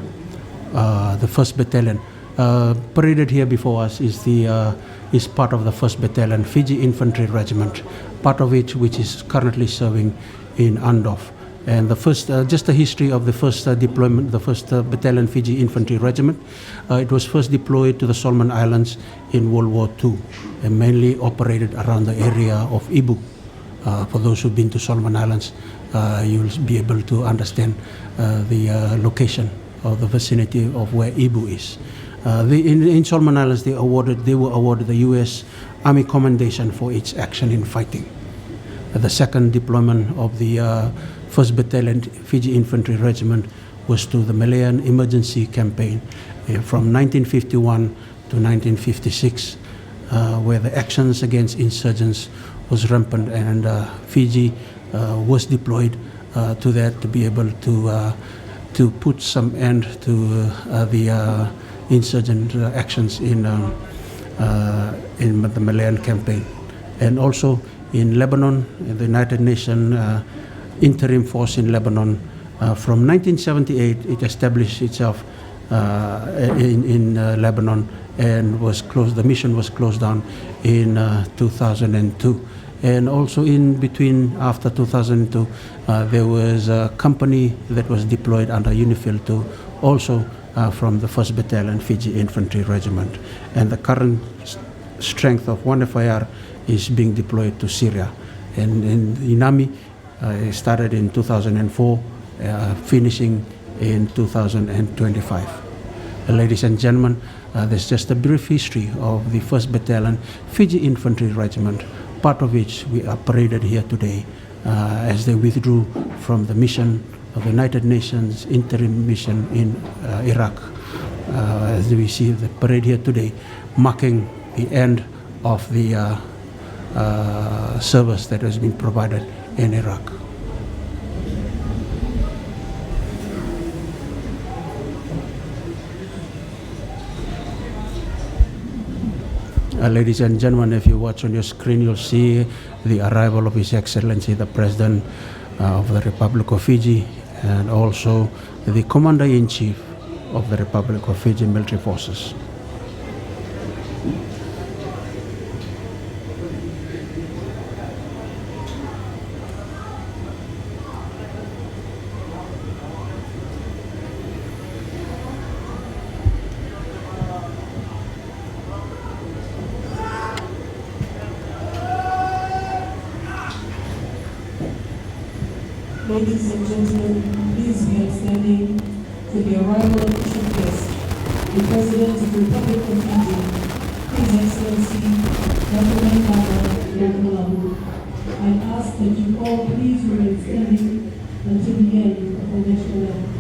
uh, the first Battalion. Uh, paraded here before us is the, uh, is part of the first Battalion, Fiji Infantry Regiment, part of it which is currently serving in Ahndorf. And the first, uh, just the history of the first, uh, deployment, the first, uh, Battalion Fiji Infantry Regiment. Uh, it was first deployed to the Solomon Islands in World War Two and mainly operated around the area of Ibu. Uh, for those who've been to Solomon Islands, uh, you'll be able to understand, uh, the, uh, location or the vicinity of where Ibu is. Uh, the, in, in Solomon Islands, they awarded, they were awarded the U S Army Commendation for its action in fighting. Uh, the second deployment of the, uh, first Battalion Fiji Infantry Regiment was to the Malayan Emergency Campaign, uh, from nineteen fifty-one to nineteen fifty-six, uh, where the actions against insurgents was rampant, and, uh, Fiji, uh, was deployed, uh, to that to be able to, uh, to put some end to, uh, the, uh, insurgent, uh, actions in, um, uh, in the Malayan campaign, and also in Lebanon, in the United Nations, uh, interim force in Lebanon, uh, from nineteen seventy-eight, it established itself, uh, in, in, uh, Lebanon, and was closed. The mission was closed down in, uh, two thousand and two. And also in between, after two thousand two, uh, there was a company that was deployed under UNIFIL two, also, uh, from the first Battalion Fiji Infantry Regiment. And the current s-, strength of one F I R is being deployed to Syria. And, and UNAMI, uh, it started in two thousand and four, uh, finishing in two thousand and twenty-five. Uh, ladies and gentlemen, uh, that's just a brief history of the first Battalion Fiji Infantry Regiment, part of which we are paraded here today, uh, as they withdrew from the mission of the United Nations interim mission in, uh, Iraq. Uh, as we see the parade here today, marking the end of the, uh, uh, service that has been provided in Iraq. Uh, ladies and gentlemen, if you watch on your screen, you'll see the arrival of His Excellency the President, uh, of the Republic of Fiji, and also the Commander-in-Chief of the Republic of Fiji Military Forces. Ladies and gentlemen, please be upstanding for the arrival of the chief guest, the President of the Republic of Fiji, His Excellency Doctor Maiqama Ramukalapu. I ask that you all please remain standing until the end of the national anthem.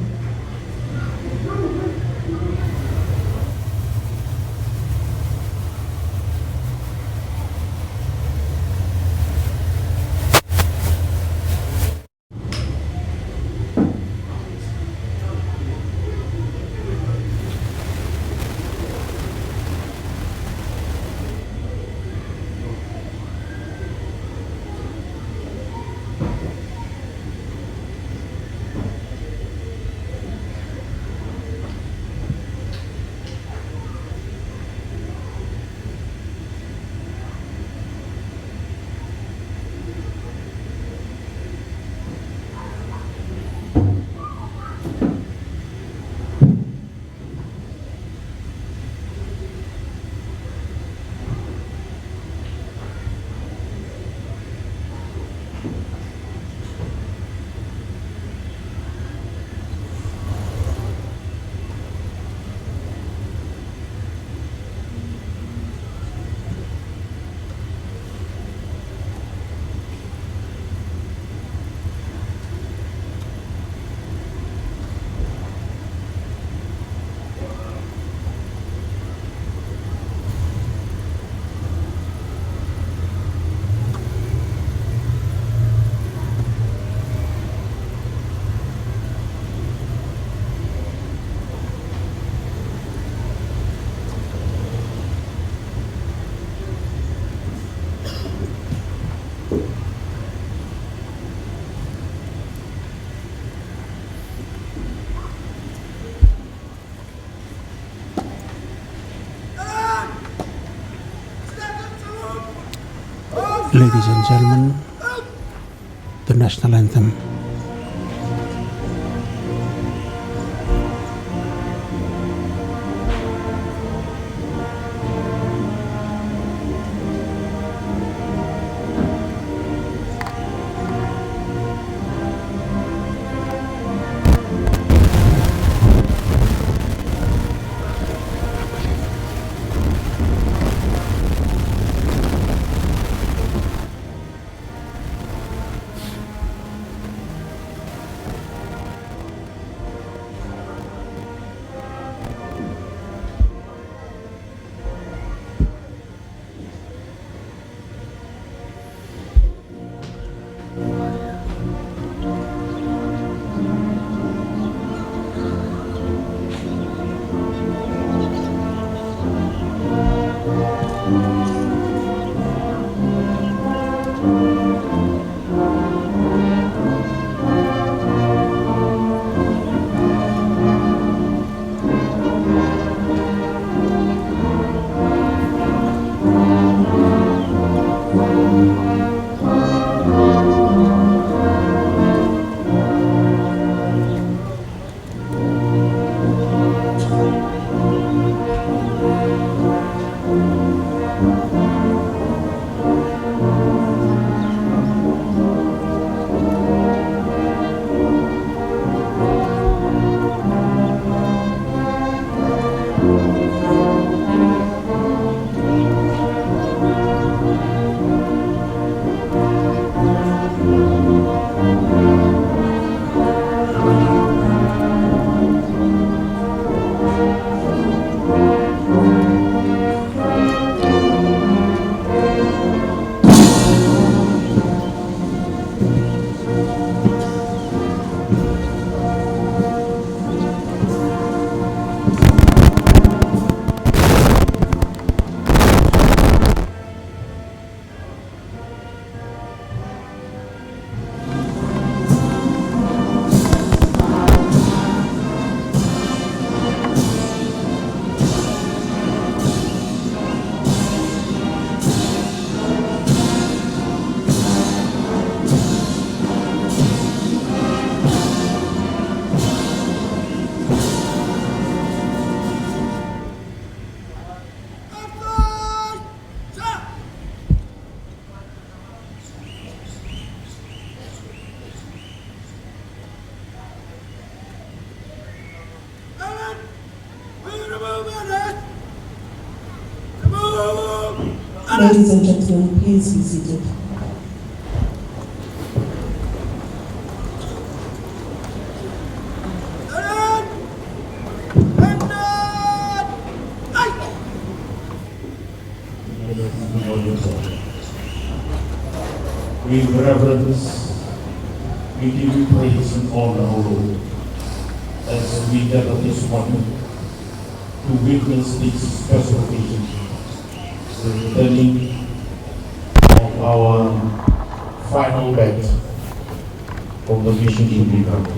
Ladies and gentlemen, the national anthem. Ladies and gentlemen, please be seated. With reverence, we give you praise and honor, O Lord, as we gather this morning to witness this special occasion, the returning of our final batch of the mission to Uganda.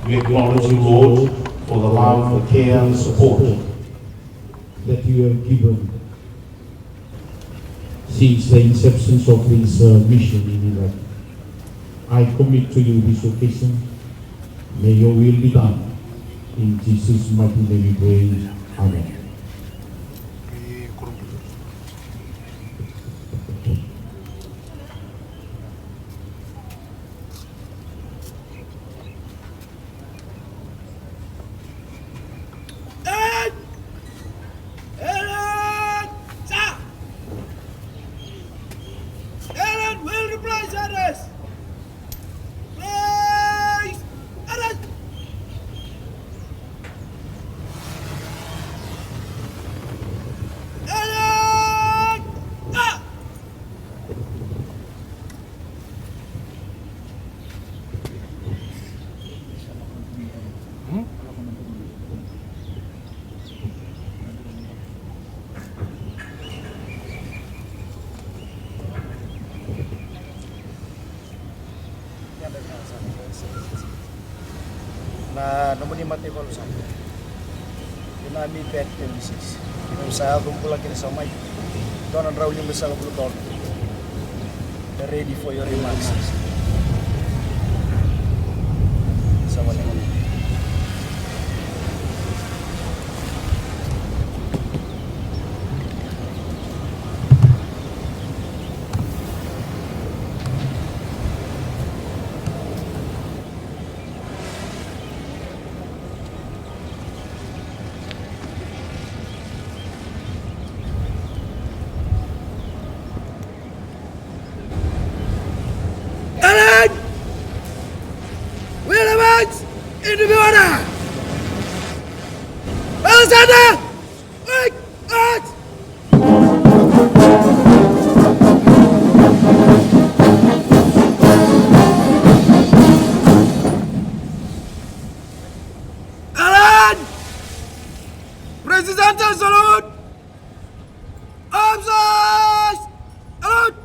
We acknowledge you, Lord, for the love, the care, and the support that you have given since the inception of this, uh, mission in Iraq. I commit to you this occasion. May your will be done. In Jesus' mighty name we pray. Amen. Ellen! Ellen! Sa! Ellen will reply, Cyrus! Please! Ellen! Ellen! Sa! Na nomuni mataivalu sa. Ena May pet twenty-six. Au sa yaco bula kina sa mai. Dua na drau limasagavulu tolu. Ready for your remarks. Someone. Alan! Williams! Individual! Alexander! Wait! Wait! Alan! Presidential salute! Arms raised! Salute!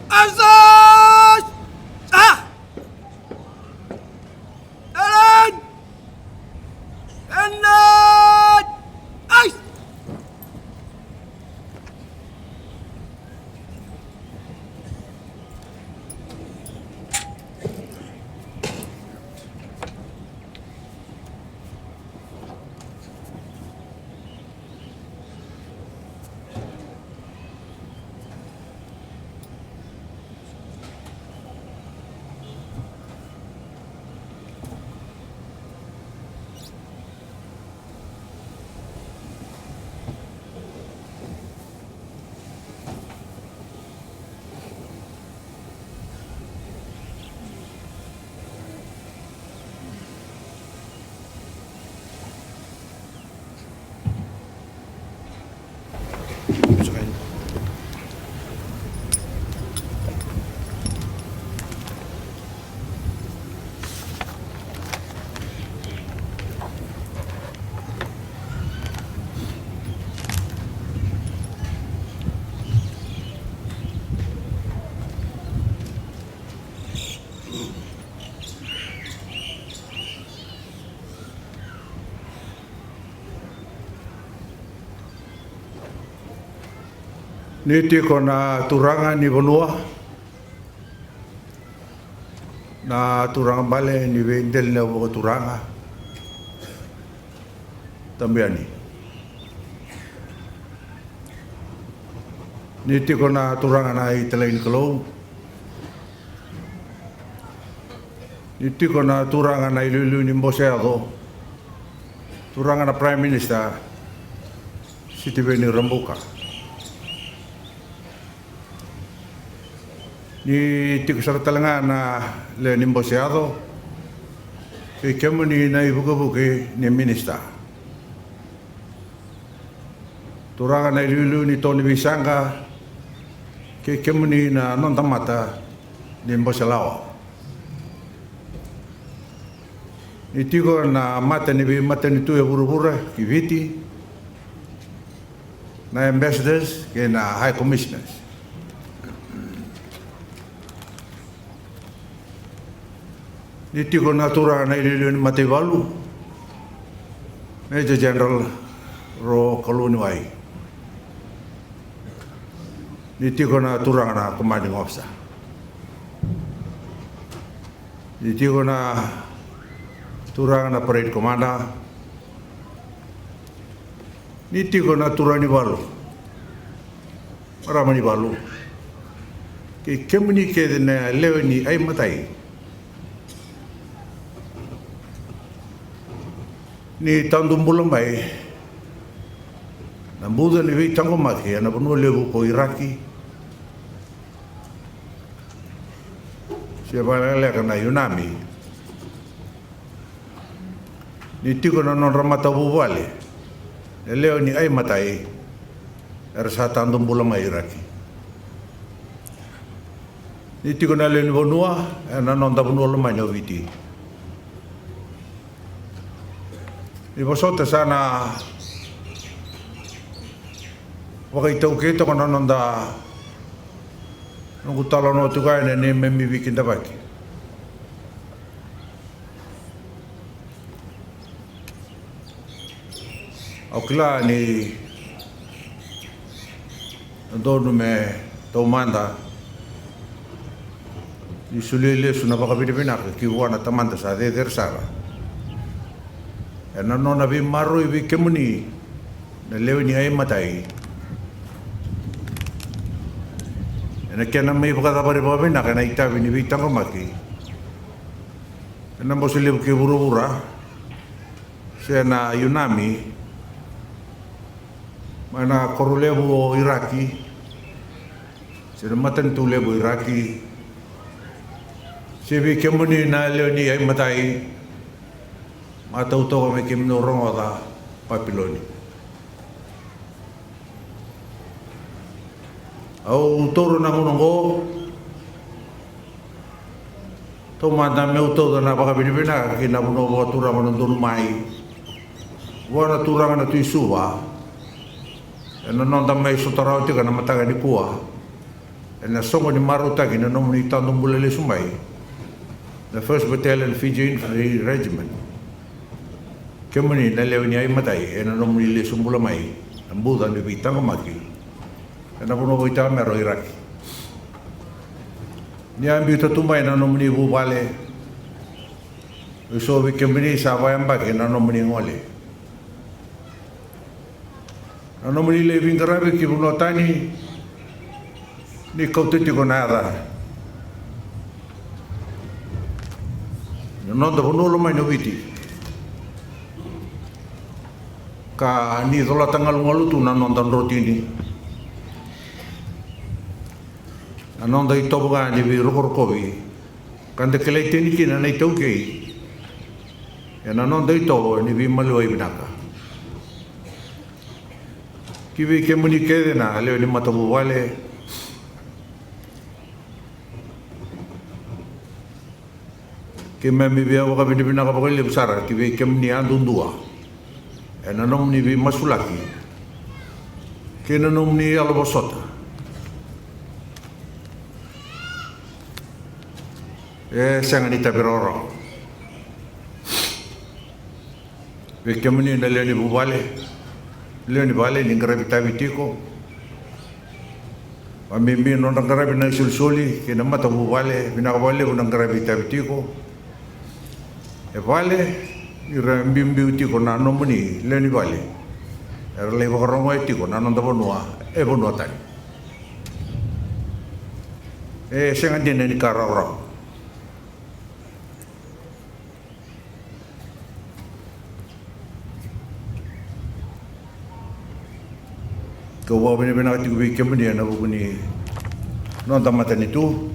Arms raised! Ah! Alan! Alan! Ice! Ni tiko na turaga ni vanua, Na turaga bale ni veidelaniyavu vakaturaga, tabu yani. Ni tiko na turaga na italai ni Kalou. Ni tiko na turaga na iliuliu ni bose yaco. Turaga na Prime Minister, Sitiveni Rabuka. Ni tiko sara tale ga na lewe ni bose yaco, kei kemuni na ivukevuke ni minisita. Turaga na iliuliu ni to ni veisaqa, kei kemuni na noda mata ni bose lawa. Ni tiko na mata ni veimatanitu e vuravura ki Viti, na ambassadors kei na high commissioners. Ni tiko na turaga na iliuliu ni mataivalu, Major General Ro Kalouniwai. Ni tiko na turaga na commanding officer. Ni tiko na turaga na parade commander. Ni tiko na turaga ni valu, marama ni valu, kei kemuni kece na lewe ni aimatai. Ni tadu bula mai na buca ni veitaqomaki ena vanua levu ko Iraki, se vakalekaleka na Yunami. Ni tiko na nodra matavuvale na lewe ni aimatai era sa tadu bula mai Iraki. Ni tiko na lewe ni vanua ena noda vanua lomani o Viti. Ni vosota sa na vakaitaukei toka na noda, noqu talanoa tiko yani ena neimami veikidavaki. Au kila ni dodonu me taumada ni solia lesu na vakavinavinaka ki vua na Tamada sa cecere sara ena nona veimaroroi vei kemuni na lewe ni aimatai ena kena mai vakacavari vakavinaka ena itavi ni veitaqomaki ena bose levu kei vuravura, se na Yunami, mai na koro levu o Iraki, se na matanitu levu o Iraki, se vei kemuni na lewe ni aimatai, matau toka me kemuni rogoca Papiloni. Au taura na gauna oqo taumada meu tauca na vakavinavinaka ki na vanua vakaturaga na donu mai vua na turaga na Tui Suva ena noda mai sota rawa tiko ena mataka nikua ena soqo ni marautaki na nomuni tadu bula lesu mai na First Battalion Fiji Infantry Regiment. Kemuni na lewe ni aimatai ena nomuni lesu bula mai na buca ni veitaqomaki ena vanua vakaitamera o Iraki. Ni a biuta tu mai na nomuni vuvale, eso vei kemuni sa vayabaki na nomuni gole. Na nomuni lai veiqaravi ki vanua tani, ni kauta tiko na yaca na noda vanua lomani o Viti, ka ni colata galugalu tu na noda drotini, na noda itovo ga ni veirokorokovi, ka da kilai tani kina na iTaukei ena noda itovo ni veimaliwai vinaka. Ki vei kemuni kece na lewe ni matavuvale, keimami via vakavinavinaka vakalevu sara ki vei kemuni yadudua ena nomuni veimasulaki kei na nomuni yalovosota. E sega ni tavi rawarawa. Vei kemuni na lewe ni vuvale, lewe ni vale ni qaravi tavi tiko, Vakabibi na nodra qaravi na isolisoli kei na matavuvale, vinaka vakalevu na qaravi itavi tiko. E vale, ni ra biubiu tiko na nomuni lewe ni vale. Era lai vakarogoya tiko na noda vanua e vanua tani. E sega dina ni ka rawarawa. Kau vakavinavinaka tiko vei kemuni ena vuku ni noda matanitu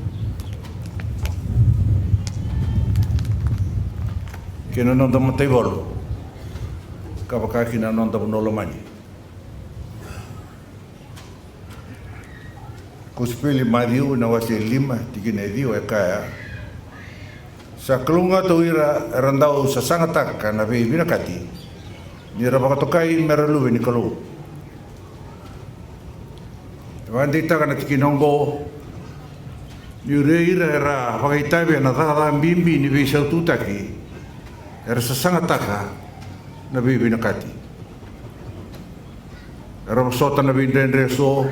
kei na noda mataivalu, ka vaka kina na noda vanua lomani. Kosipeli Maciu na wase e lima, tikina e ciwa e kaya: Sa kalougata o ira era dau sasagataka na veivinakati, ni ra vakatokai me ra luve ni Kalou. E vakadeitaka na tikina oqo ni o ira era vakaitavi ena cakacaka bibi ni veisaututaki era sasagataka na veivinakati. Era vosota na veidredre eso,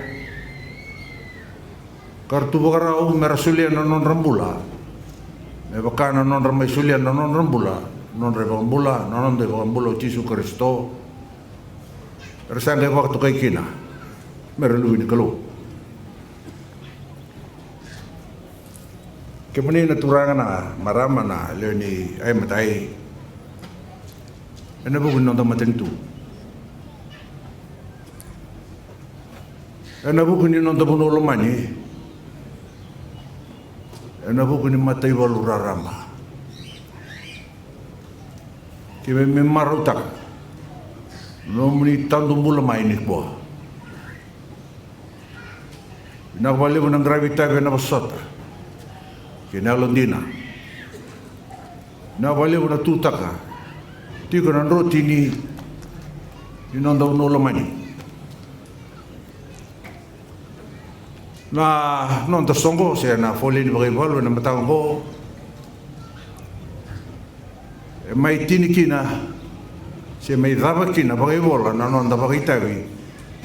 ka ra tu vakarau me ra solia na nodra bula me vaka na nodra mai solia na nodra bula na nodra iVakabula, na noda iVakabula o Jisu Karisito. Era sa qai vakatokai kina me ra luve ni Kalou. Kemuni na turaga, na marama, na lewe ni aimatai, ena vuku ni noda matanitu, ena vuku ni noda vanua lomani, ena vuku ni mataivalu raraba, keimami marautaka na nomuni tadu bula mai nikua. Vinaka vakalevu na qaravi itavi ena vosota kei na yalodina. Vinaka vakalevu na tutaka tiko na drotini ni noda vanua lomani. Na noda soqo se na foleni vakaivalu ena mataka oqo e mai tini kina se mai cava kina vakaivola na noda vakaitavi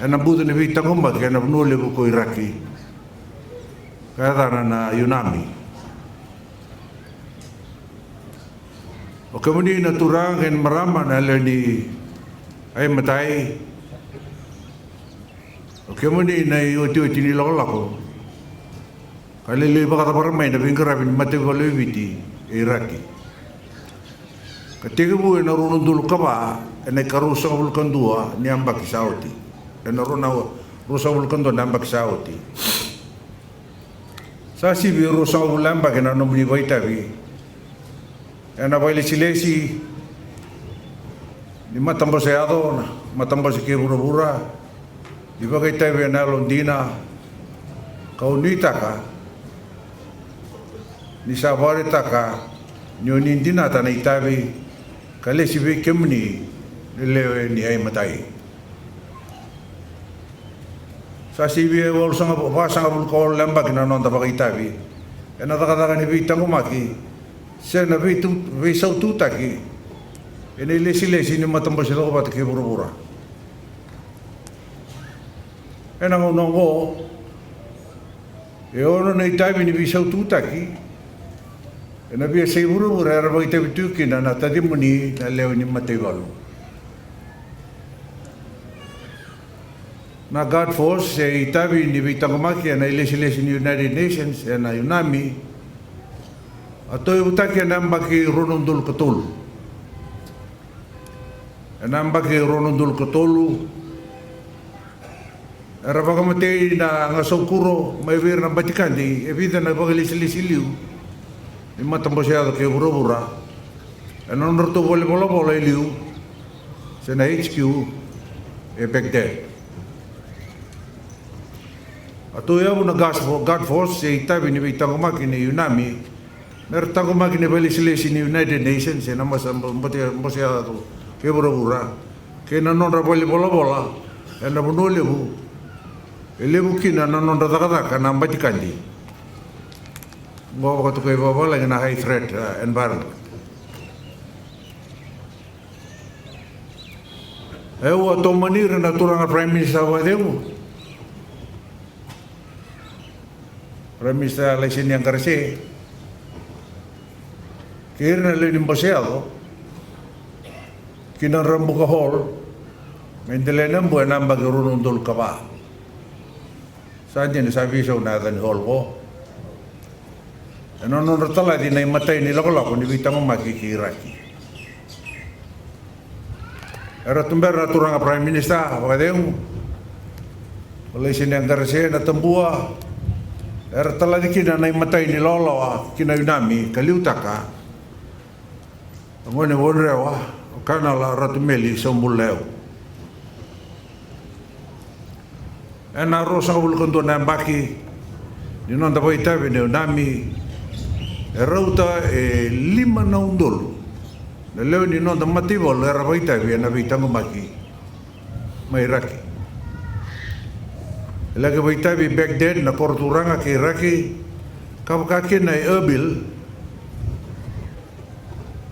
ena buca ni veitaqomaki ena vanua levu ko Iraki, ka yacana na UNAMI. O kemuni na turaga kei na marama, na lewe ni aimatai, o kemuni na iotioti ni lakolako ka lailai vakacavara mai na veiqaravi ni mataivalu e Viti e Iraki, ka tekivu ena rua na udolu ka va ena ikaruasagavulu ka dua ni yabaki sa oti. Ena rua na, ruasagavulu ka dua na yabaki sa oti, sa sivi e ruasagavulu na yabaki na nomuni vakaitavi ena vakailesilesi ni matabose yaco, na matabose kei vuravura, ni vakaitavi ena yalodina. Kau nuitaka ni sa vakaraitaka ni o ni dinata na itavi ka lesi vei kemuni na lewe ni aimatai. Sa sivia e walusagavulu, vasagavulu ka walu na yabaki na noda vakaitavi ena cakacaka ni veitaqomaki se na veitu, veisaututaki ena ilesilesi ni matabose cokovata kei vuravura. Ena gauna oqo e ono na itavi ni veisaututaki ena veiyasai vuravura era vakaitavi tu kina na tacimuni na lewe ni mataivalu. Na Guard Force e itavi ni veitaqomaki ena ilesilesi ni United Nations ena UNAMI a tauyavutaki ena yabaki rua na udolu ka tolu. Ena yabaki rua na udolu ka tolu era vakamatei na gasaukuro mai vei ira na batikadi e vica na vakailesilesi liu ni matabose yaco kei vuravura ena nodratou vale volavola e liu se na HQ e Baghdad. A tauyavu na Guard Force e itavi ni veitaqomaki ni UNAMI me ra taqomaki na vakailesilesi ni United Nations ena matabose yaco kei vuravura kei na nodra vale volavola ena vanua levu e levu kina na nodra cakacaka na batikadi. Oqo vakatokai vakavalagi na high threat environment. E au a tomani ira na turaga Prime Minister vakacegu Prime Minister Laisenia Qarase kei ira na lewe ni bose yaco ki na Drabuka Hall me delai na bu ena yabaki rua na udolu ka va. Sa dina sa veisau na yaca ni hall qo ena nodra talaci na imatai ni lakolako ni veitaqomaki ki Iraki. Era tubera na turaga Prime Minister vakacegu, o Laisenia Qarase, na tabua. Era talaci kina na imatai ni lawalawa ki na UNAMI ka liutaka na gone Vodrewa, o Kanala Ratumeli Saubulayau. Ena ruasagavulu ka dua na yabaki ni noda vakaitavi ena UNAMI, e rauta e lima na udolu na lewe ni noda mataivalu era vakaitavi ena veitaqomaki mai Iraki. E laki vakaitavi Baghdad na koro turaga kei Iraki, ka vaka kina e Erbil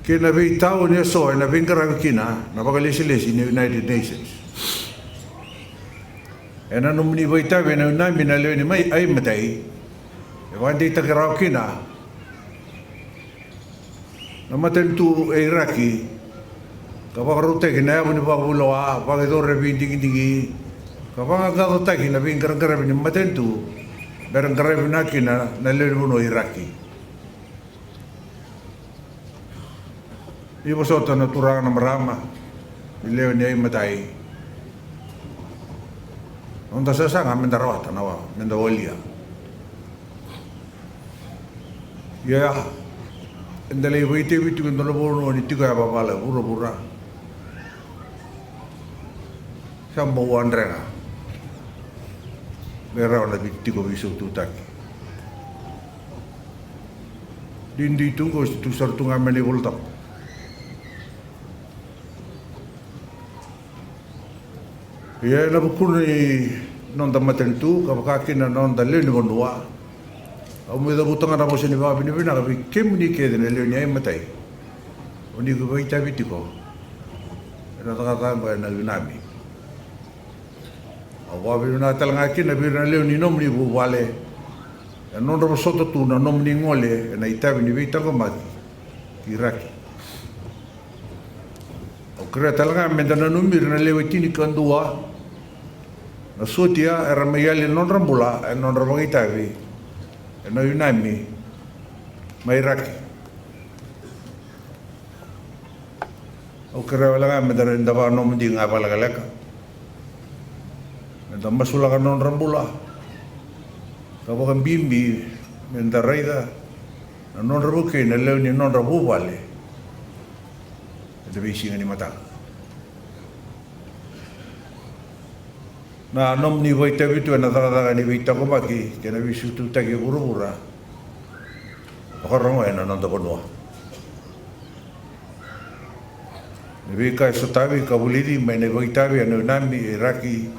kei na veitauni eso ena veiqaravi kina na vakalesilesi ni United Nations. Ena nomuni vakaitavi ena UNAMI na lewe ni mai aimatai, e vakadeitaki rawa kina na matanitu e Iraki, ka vakarautaki na yavu ni vakavulewa, vakayacori na veidigidigi, ka vaqaqacotaki na veiqaraqaravi ni matanitu me ra qaravi vinaka kina na lewe ni vanua o Iraki. Ni vosota na turaga, na marama, ni lewe ni aimatai, noda sasaga meda rawata na wa meda walia. Ia, eda lai vakaitavi tiko e dua na vanua ni tiko yavavala e vuravura. Sa bau wadrega me rawa na veitiko veisaututaki. Duidui tu qo, se tu sara tu ga mai na iVolatabu. Ia ena vukuna ni noda matanitu ka vaka kina na noda lewe ni vanua, au mai cavuta ga na vosa ni vakavinavinaka vei kemuni kece na lewe ni aimatai. O ni vakaitavi tiko ena cakacaka ena UNAMI. Au vakavinavinaka tale ga kina vei ira na lewe ni nomuni vuvale ena nodra vosota tu na nomuni gole ena itavi ni veitaqomaki ki Iraki. Au kerea tale ga meda nanumi ira na lewe tinikadua na sotia era mai yali na nodra bula ena nodra vakaitavi ena UNAMI mai Iraki. Au kerea wale ga meda raica vakanomodi ga vakalekaleka, meda masulaka na nodra bula, ka vakabibi meda raica na nodra vukei na lewe ni nodra vuvale ena veisiga ni mataka. Na nomuni vakaitavi tu ena cakacaka ni veitaqomaki kei na veisututaki e vuravura, vakarogo ena noda vanua. Na veika e sotavi ka vulici mai na vakaitavi ena UNAMI e Iraki,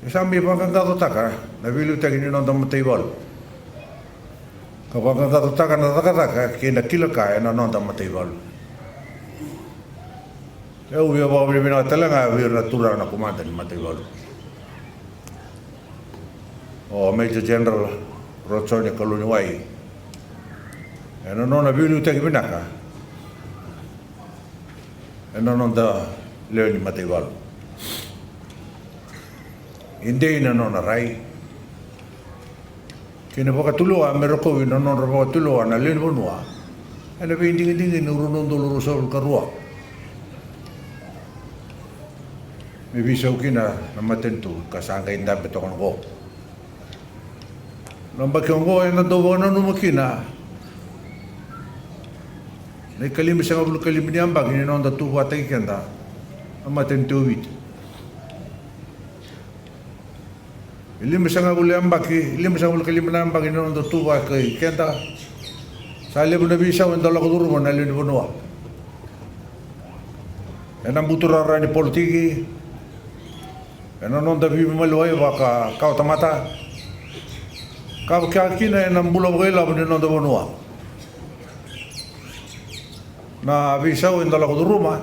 e sa mai vaqaqacotaka na veiliutaki ni noda mataivalu, ka vaqaqacotaka na cakacaka kei na kila ka ena noda mataivalu. Au via vakavinavinaka tale ga vei ira na turaga na komada ni mataivalu, o Major General Rochone Kaloniwai, ena nona veiliutaki vinaka ena noda lewe ni mataivalu. E dei na nona rai kei na vakatulewa me rokovi na nodra vakatulewa na lewe ni vanua ena veidigidigi ni rua na udolu ruasagavulu ka rua, me veisau kina na matanitu ka sa qai dabe toka oqo. Na yabaki oqo eda dau vakananuma kina na ikalimasagavulu ka lima ni yabaki ni noda tuvataki keda na matanitu o Viti. E limasagavulu yabaki, limasagavulu ka lima na yabaki ni noda tuvataki keda. Sa levu na veisau eda lako curuma na lewe ni vanua ena buturara ni politiki, ena noda veimaliwai vaka kawatamata, ka vaka kina ena bula vakailavo ni noda vanua. Na veisau eda lako curuma,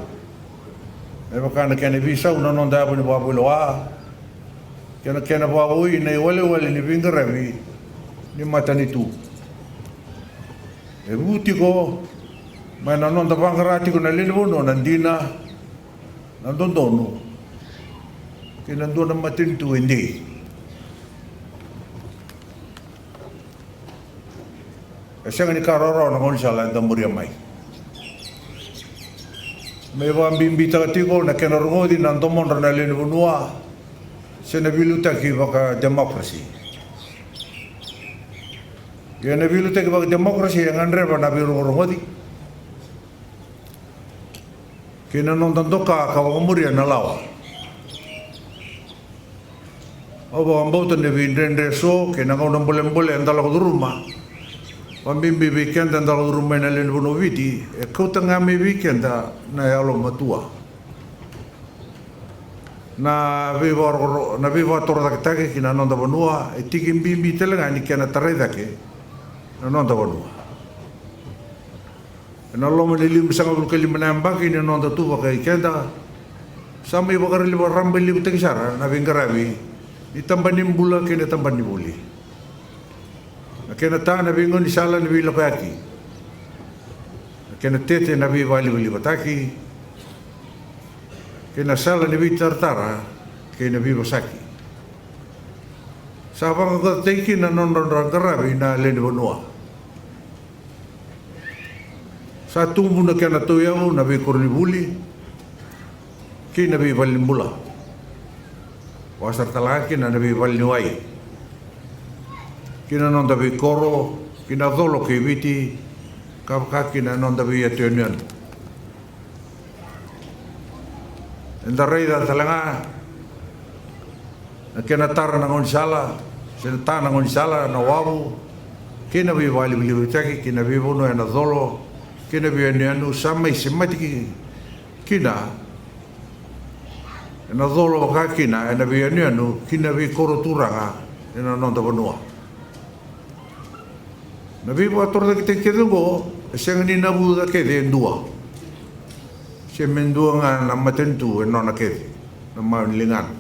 me vaka na kena veisau na noda yavu ni vakavulewa, kei na kena vakavoui na iwalewale ni veiqaravi ni matanitu. E vu tiko mai na noda vaqara tiko na lewe ni vanua na dina, na dodonu kei na dua na matanitu e dei. E sega ni ka rawarawa na gaunisala eda muria mai. Me vakabibitaka tiko na kena rogoci na domodra na lewe ni vanua se na veiliutaki vakademokrasi. Ia na veiliutaki vakademokrasi e gadreva na veirogorogoci kei na noda doka ka vakamuria na lawa. Au vakabauta ni veidredre eso kei na gauna bolebole eda lako curuma, vakabibi vei keda eda lako curuma mai na lewe ni vanua o Viti, e kauta ga mai vei keda na yalomatua. Na veivakaro-, na veivakatorocaketaki ki na noda vanua e tiki bibi tale ga ni kena tarai cake na noda vanua. Ena loma ni limasagavulu ka lima na yabaki ni noda tu vakai keda, sa mai vakaraliva rabailevutaki sara na veiqaravi ni tabana ni bula kei na tabana ni vuli. Na kena ta na veigaunisala ni veilakoyaki, na kena tete na veivakalivalivataki, kei na sala ni veitaratara kei na veivosaki. Sa vaqaqacotaki kina na nodra qaravi na lewe ni vanua. Sa tubu na kena tauyavu na veikoronivuli kei na veivalenibula. Vaka sara tale ga kina na veivaleniwai, kei na noda veikoro, kei na colo kei Viti, ka vaka kina na noda veiyanuyanu. Eda raica tale ga na kena tara na gaunisala, se na ta na gaunisala, na wavu, kei na veivakalivalivataki ki na veivanua ena colo kei na veiyanuyanu, sa mai semati ki-, kina ena colo vaka kina ena veiyanuyanu ki na veikoro turaga ena noda vanua. Na veivakatorocaketaki kece oqo e sega ni navuca kece e dua, se me dua ga na matanitu e nona kece na maliu ni ligana,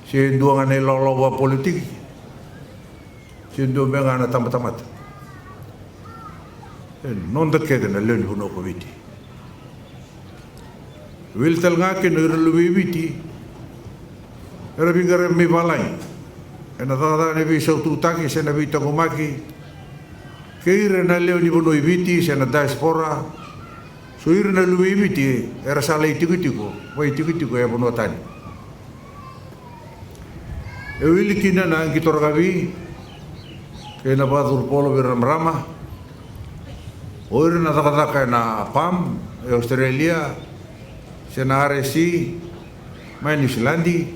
se dua ga na ilawalawa vakapolitiki, se dua beka ga na tabatamata. E noda kece na lewe ni vanua ko Viti. Wili tale ga kina o ira na luvei Viti era veiqaravi mai valagi ena cakacaka ni veisaututaki se na veitaqomaki, kei ira na lewe ni vanua i Viti se na diaspora. So ira na luvei Viti era sa lai tikotiko, vakaitikotiko e vanua tani. E wili kina na qito rakavi kei na vakacuru polo vei ira na marama. O ira na cakacaka ena PALM e Australia, se na RSC mai Niusiladi,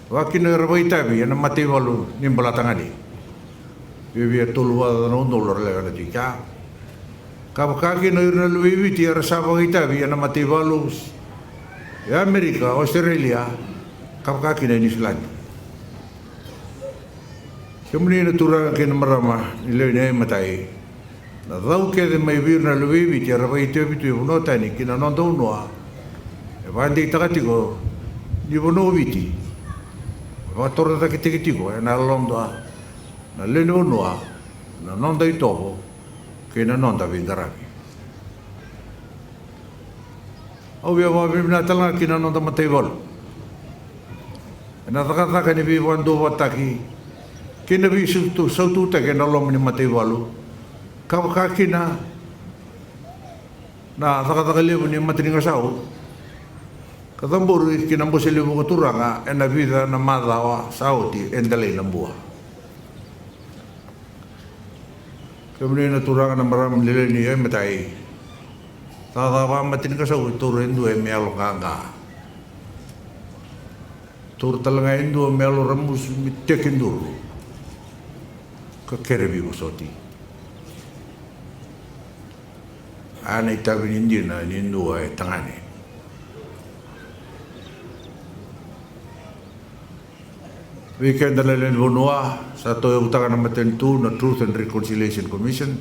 vaka kina era vakaitavi ena mataivalu ni Bolatagane. Viavia tolu vata na udolu era lewe na tiko. Ka vaka kina o ira na luvei Viti era sa vakaitavi ena mataivalu e Amerika, Australia, ka vaka kina e Niusiladi. Kemuni na turaga kei na marama ni lewe ni yaya imatai, na cau kece mai vei ira na luvei Viti era vakaitavi tu e vanua tani ki na noda vanua e vakadeitaka tiko ni vanua o Viti e vakatorocaketaki tiko ena yaloda na lewe ni vanua, na noda itovo kei na noda veiqaravi. Au via vakavinavinaka tale ga ki na noda mataivalu ena cakacaka ni veivakaduavatataki kei na veisautu, saututaki ena loma ni mataivalu, ka vaka kina na cakacaka levu ni mata ni gasau ka cabori ki na Bose Levu Vakaturaga ena vica na macawa sa oti e Delainabua. Kemuni na turaga, na marama ni lewe ni yaya imatai, cakacaka vakamatanigasau e taura e dua me yalo qaqa. Taura tale ga e dua me yalo ramusu, me tekiduru, ka kere veivosoti. A na itavi ni dina ni dua e tagane. Vei keda na lewe ni vanua, sa tauyavutaka na matanitu na Truth and Reconciliation Commission.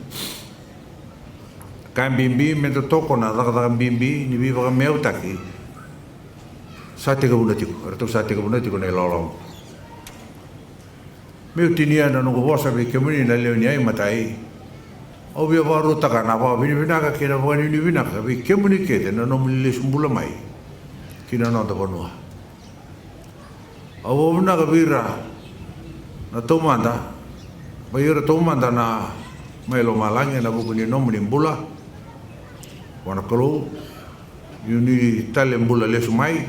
Ka bibi me da tokona na cakacaka bibi ni veivakameautaki sa tekivuna tiko, eratou sa tekivuna tiko na ilawalawa. Meu tinia na noqu vosa vei kemuni na lewe ni Aimatai. Au via vakarautaka na vakavinavinaka kei na vakanuinui vinaka vei kemuni kece na nomuni lesu bula mai ki na noda vanua. Au vakavinavinaka vei ira na taumada, vei ira taumada na mai lomalagi ena vuku ni nomuni bula vua na Kalou. Ni tale bula lesu mai,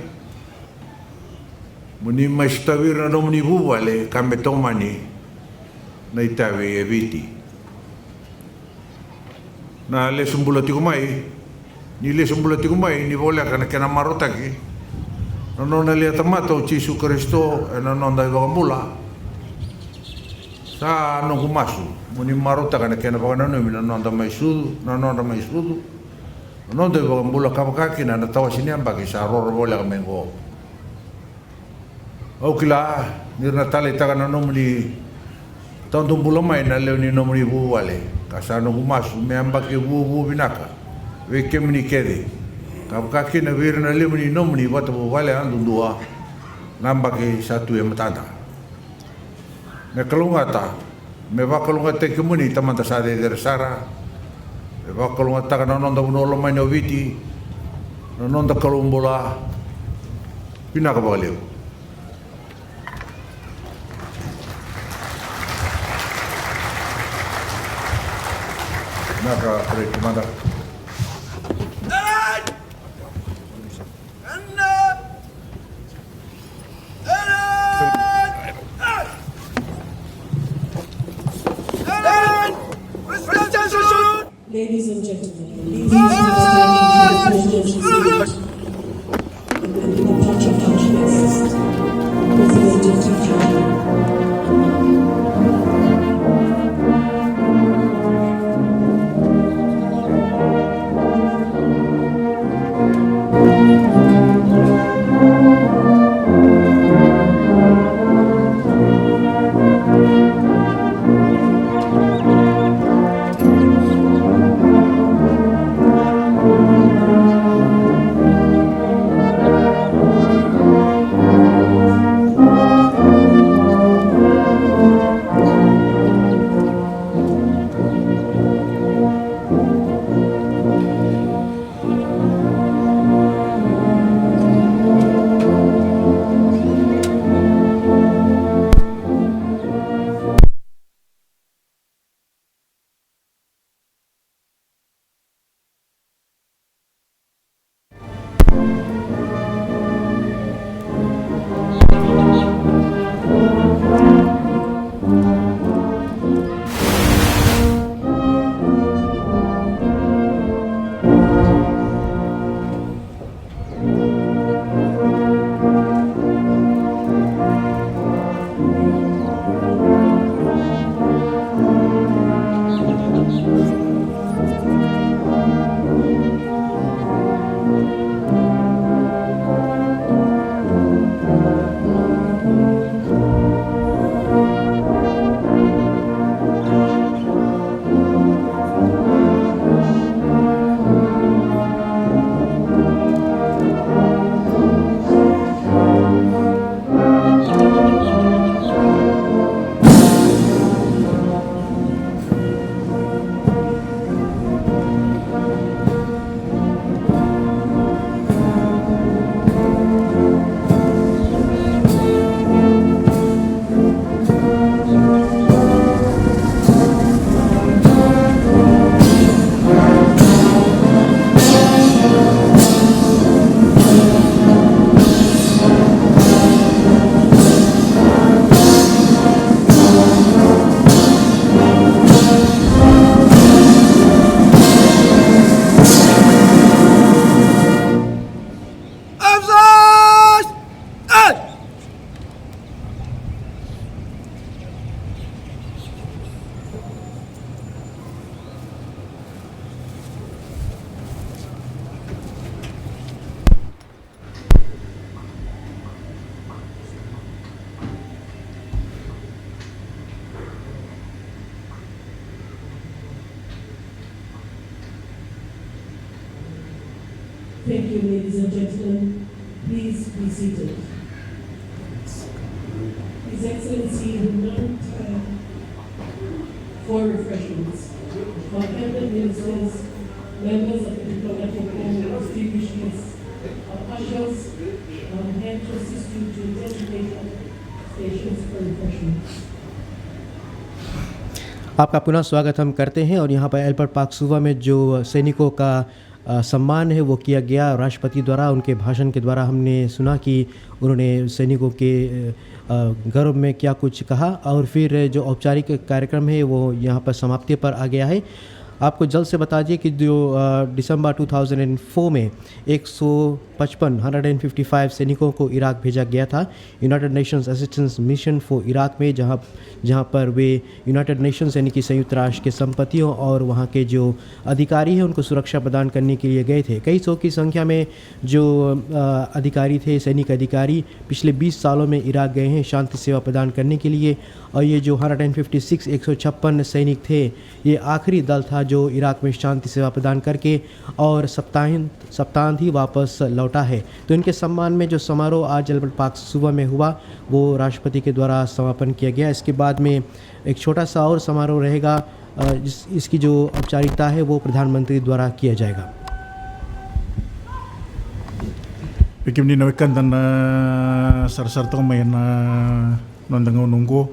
mo ni mai sotavi ira na nomuni vuvale ka me tomani na itavi e Viti. Na lesu bula tiko mai, ni lesu bula tiko mai, ni voleka na kena marautaki na nona Liga Tamata o Jisu Karisito ena noda iVakabula. Sa noqu masu mo ni marautaka na kena vakananumi na noda mai sucu, na noda mai sucu, na noda iVakabula, ka vaka kina na tawase ni yabaki sa roro voleka mai oqo. Au kila ni ra na taleitaka na nomuni tadu bula mai na lewe ni nomuni vuvale, ka sa noqu masu me yabaki vuvu vinaka vei kemuni kece, ka vaka kina vei ira na lewe ni nomuni matavuvale yadudua na yabaki sa tu e matada. Me kalougata, me vakalougatataki kemuni Tamada sa cecere sara. Me vakalougatataka na noda vanua lomani o Viti, na noda Kalou bula. Vinaka vakalevu. Vinaka, Parade Commander. Ladies and gentlemen, please stand for the pledge of allegiance and the departure march. President of Fiji. Thank you, ladies and gentlemen. Please be seated. His Excellency Reverend for refreshments. Our cabinet ministers, members of the diplomatic corps, distinguished guests, our ushers, I'm here to assist you to designate stations for refreshments. आपका पुनः स्वागत हम करते हैं और यहाँ पर Albert park सुवा में जो सैनिकों का अ, सम्मान है वो किया गया। राष्ट्रपति द्वारा उनके भाषण के द्वारा हमने सुना कि उन्होंने सैनिकों के अ, अ, गर्व में क्या कुछ कहा और फिर जो औपचारिक कार्यक्रम है वो यहाँ पर समाप्ति पर आ गया है। आपको जल्द से बता दिए कि जो अ, दिसंबर ट्वेंटी ओ फ़ोर में एक सौ पचपन, हंड्रेड एंड फिफ्टी फ़ाइव सैनिकों को इराक भेजा गया था United Nations assistance mission for Iraq में, जहाँ जहाँ पर वे यूनाइटेड नेशंस यानी कि संयुक्त राष्ट्र के संपत्तियों और वहाँ के जो अधिकारी हैं उनको सुरक्षा प्रदान करने के लिए गए थे। कई सौ की संख्या में जो अ, अधिकारी थे, सैनिक अधिकारी पिछले बीस सालों में इराक गए हैं शांति सेवा प्रदान करने के लिए। और ये जो हंड्रेड एंड फिफ्टी सिक्स, एक सौ छप्पन सैनिक थे, ये आखिरी दल था जो इराक में शांति सेवा प्रदान करके और सप्ताहांत सप्ताहांत ही वापस लौटा है। तो इनके सम्मान में जो समारोह आज एल्बर्ट पार्क सुवा में हुआ, वो राष्ट्रपति के द्वारा समापन किया गया। इसके बाद में एक छोटा सा और समारोह रहेगा। अ, इस, इसकी जो औपचारिकता है वो प्रधानमंत्री द्वारा किया जाएगा। Vei kemuni na wekada na sarasara toka mai ena noda gauna oqo,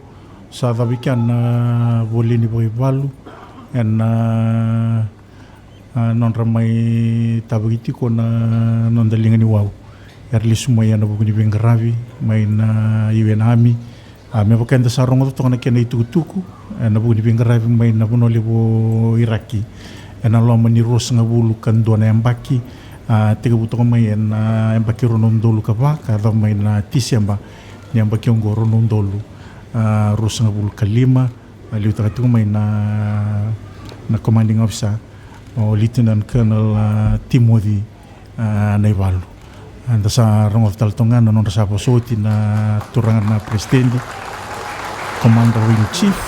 sa cavuti kina na voli ni vakaivalu ena a, nodra mai tavaki tiko na noda liga ni wau. Era lesu mai ena vuku ni veiqaravi mai na U N Army. A, me vaka eda sa rogoca toka na kena itukutuku ena vuku ni veiqaravi mai na vanua levu o Iraki ena loma ni ruasagavulu ka dua na yabaki. A, tekivu toka mai ena yabaki rua na udolu ka va ka yacova mai na Tiseba ni yabaki oqo rua na udolu, a, ruasagavulu ka lima. A, liutaka tiko mai na, na commanding officer, o Lieutenant Colonel, a, Timothy, a, Naivalu. A, da sa rogoca tale toka ga na nodra sa vosa oti na turaga na President, Commander in Chief,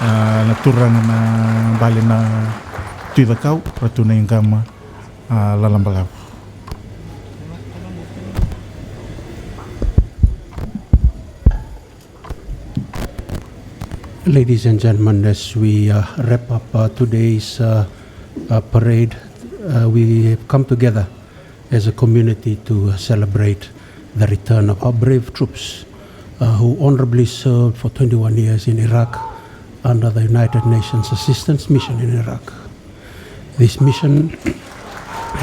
a, na turaga na bale na Tui Cakau, Ratu Naiqama, a, Lalabalavu. Ladies and gentlemen, as we uh, wrap up uh, today's uh, uh, parade, uh, we have come together as a community to uh, celebrate the return of our brave troops uh, who honorably served for twenty-one years in Iraq under the United Nations Assistance Mission in Iraq. This mission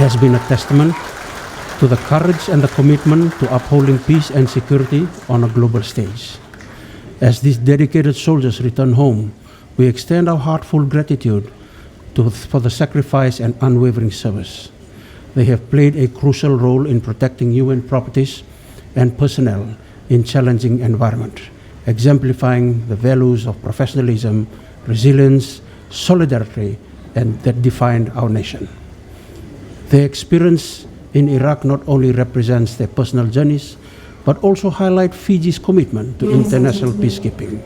has been a testament to the courage and the commitment to upholding peace and security on a global stage. As these dedicated soldiers return home, we extend our heartfelt gratitude to, for the sacrifice and unwavering service. They have played a crucial role in protecting U N properties and personnel in challenging environment, exemplifying the values of professionalism, resilience, solidarity, and that defined our nation. Their experience in Iraq not only represents their personal journeys, but also highlight Fiji's commitment to international peacekeeping.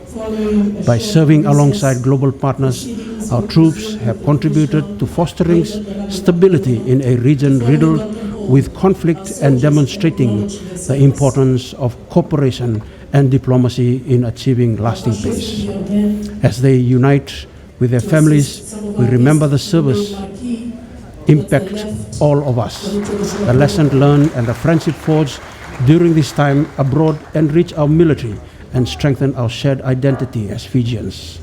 By serving alongside global partners, our troops have contributed to fostering stability in a region riddled with conflict and demonstrating the importance of cooperation and diplomacy in achieving lasting peace. As they unite with their families, we remember the service impact all of us. The lesson learned and the friendship forged during this time abroad enrich our military and strengthen our shared identity as Fijians.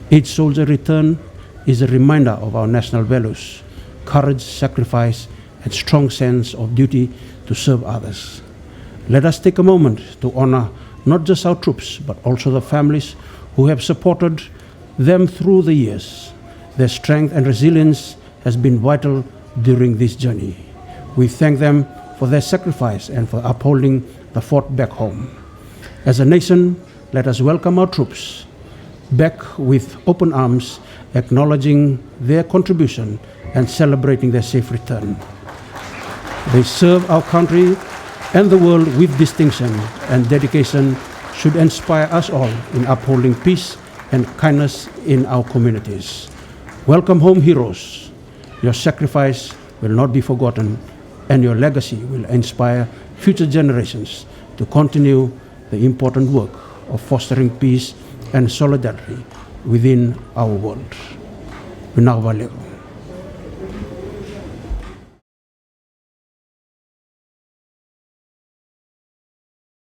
Each soldier return is a reminder of our national values, courage, sacrifice, and strong sense of duty to serve others. Let us take a moment to honor not just our troops, but also the families who have supported them through the years. Their strength and resilience has been vital during this journey. We thank them for their sacrifice and for upholding the fort back home. As a nation, let us welcome our troops back with open arms, acknowledging their contribution and celebrating their safe return. They serve our country and the world with distinction, and dedication should inspire us all in upholding peace and kindness in our communities. Welcome home, heroes. Your sacrifice will not be forgotten, and your legacy will inspire future generations to continue the important work of fostering peace and solidarity within our world. Vinaka vakalevu.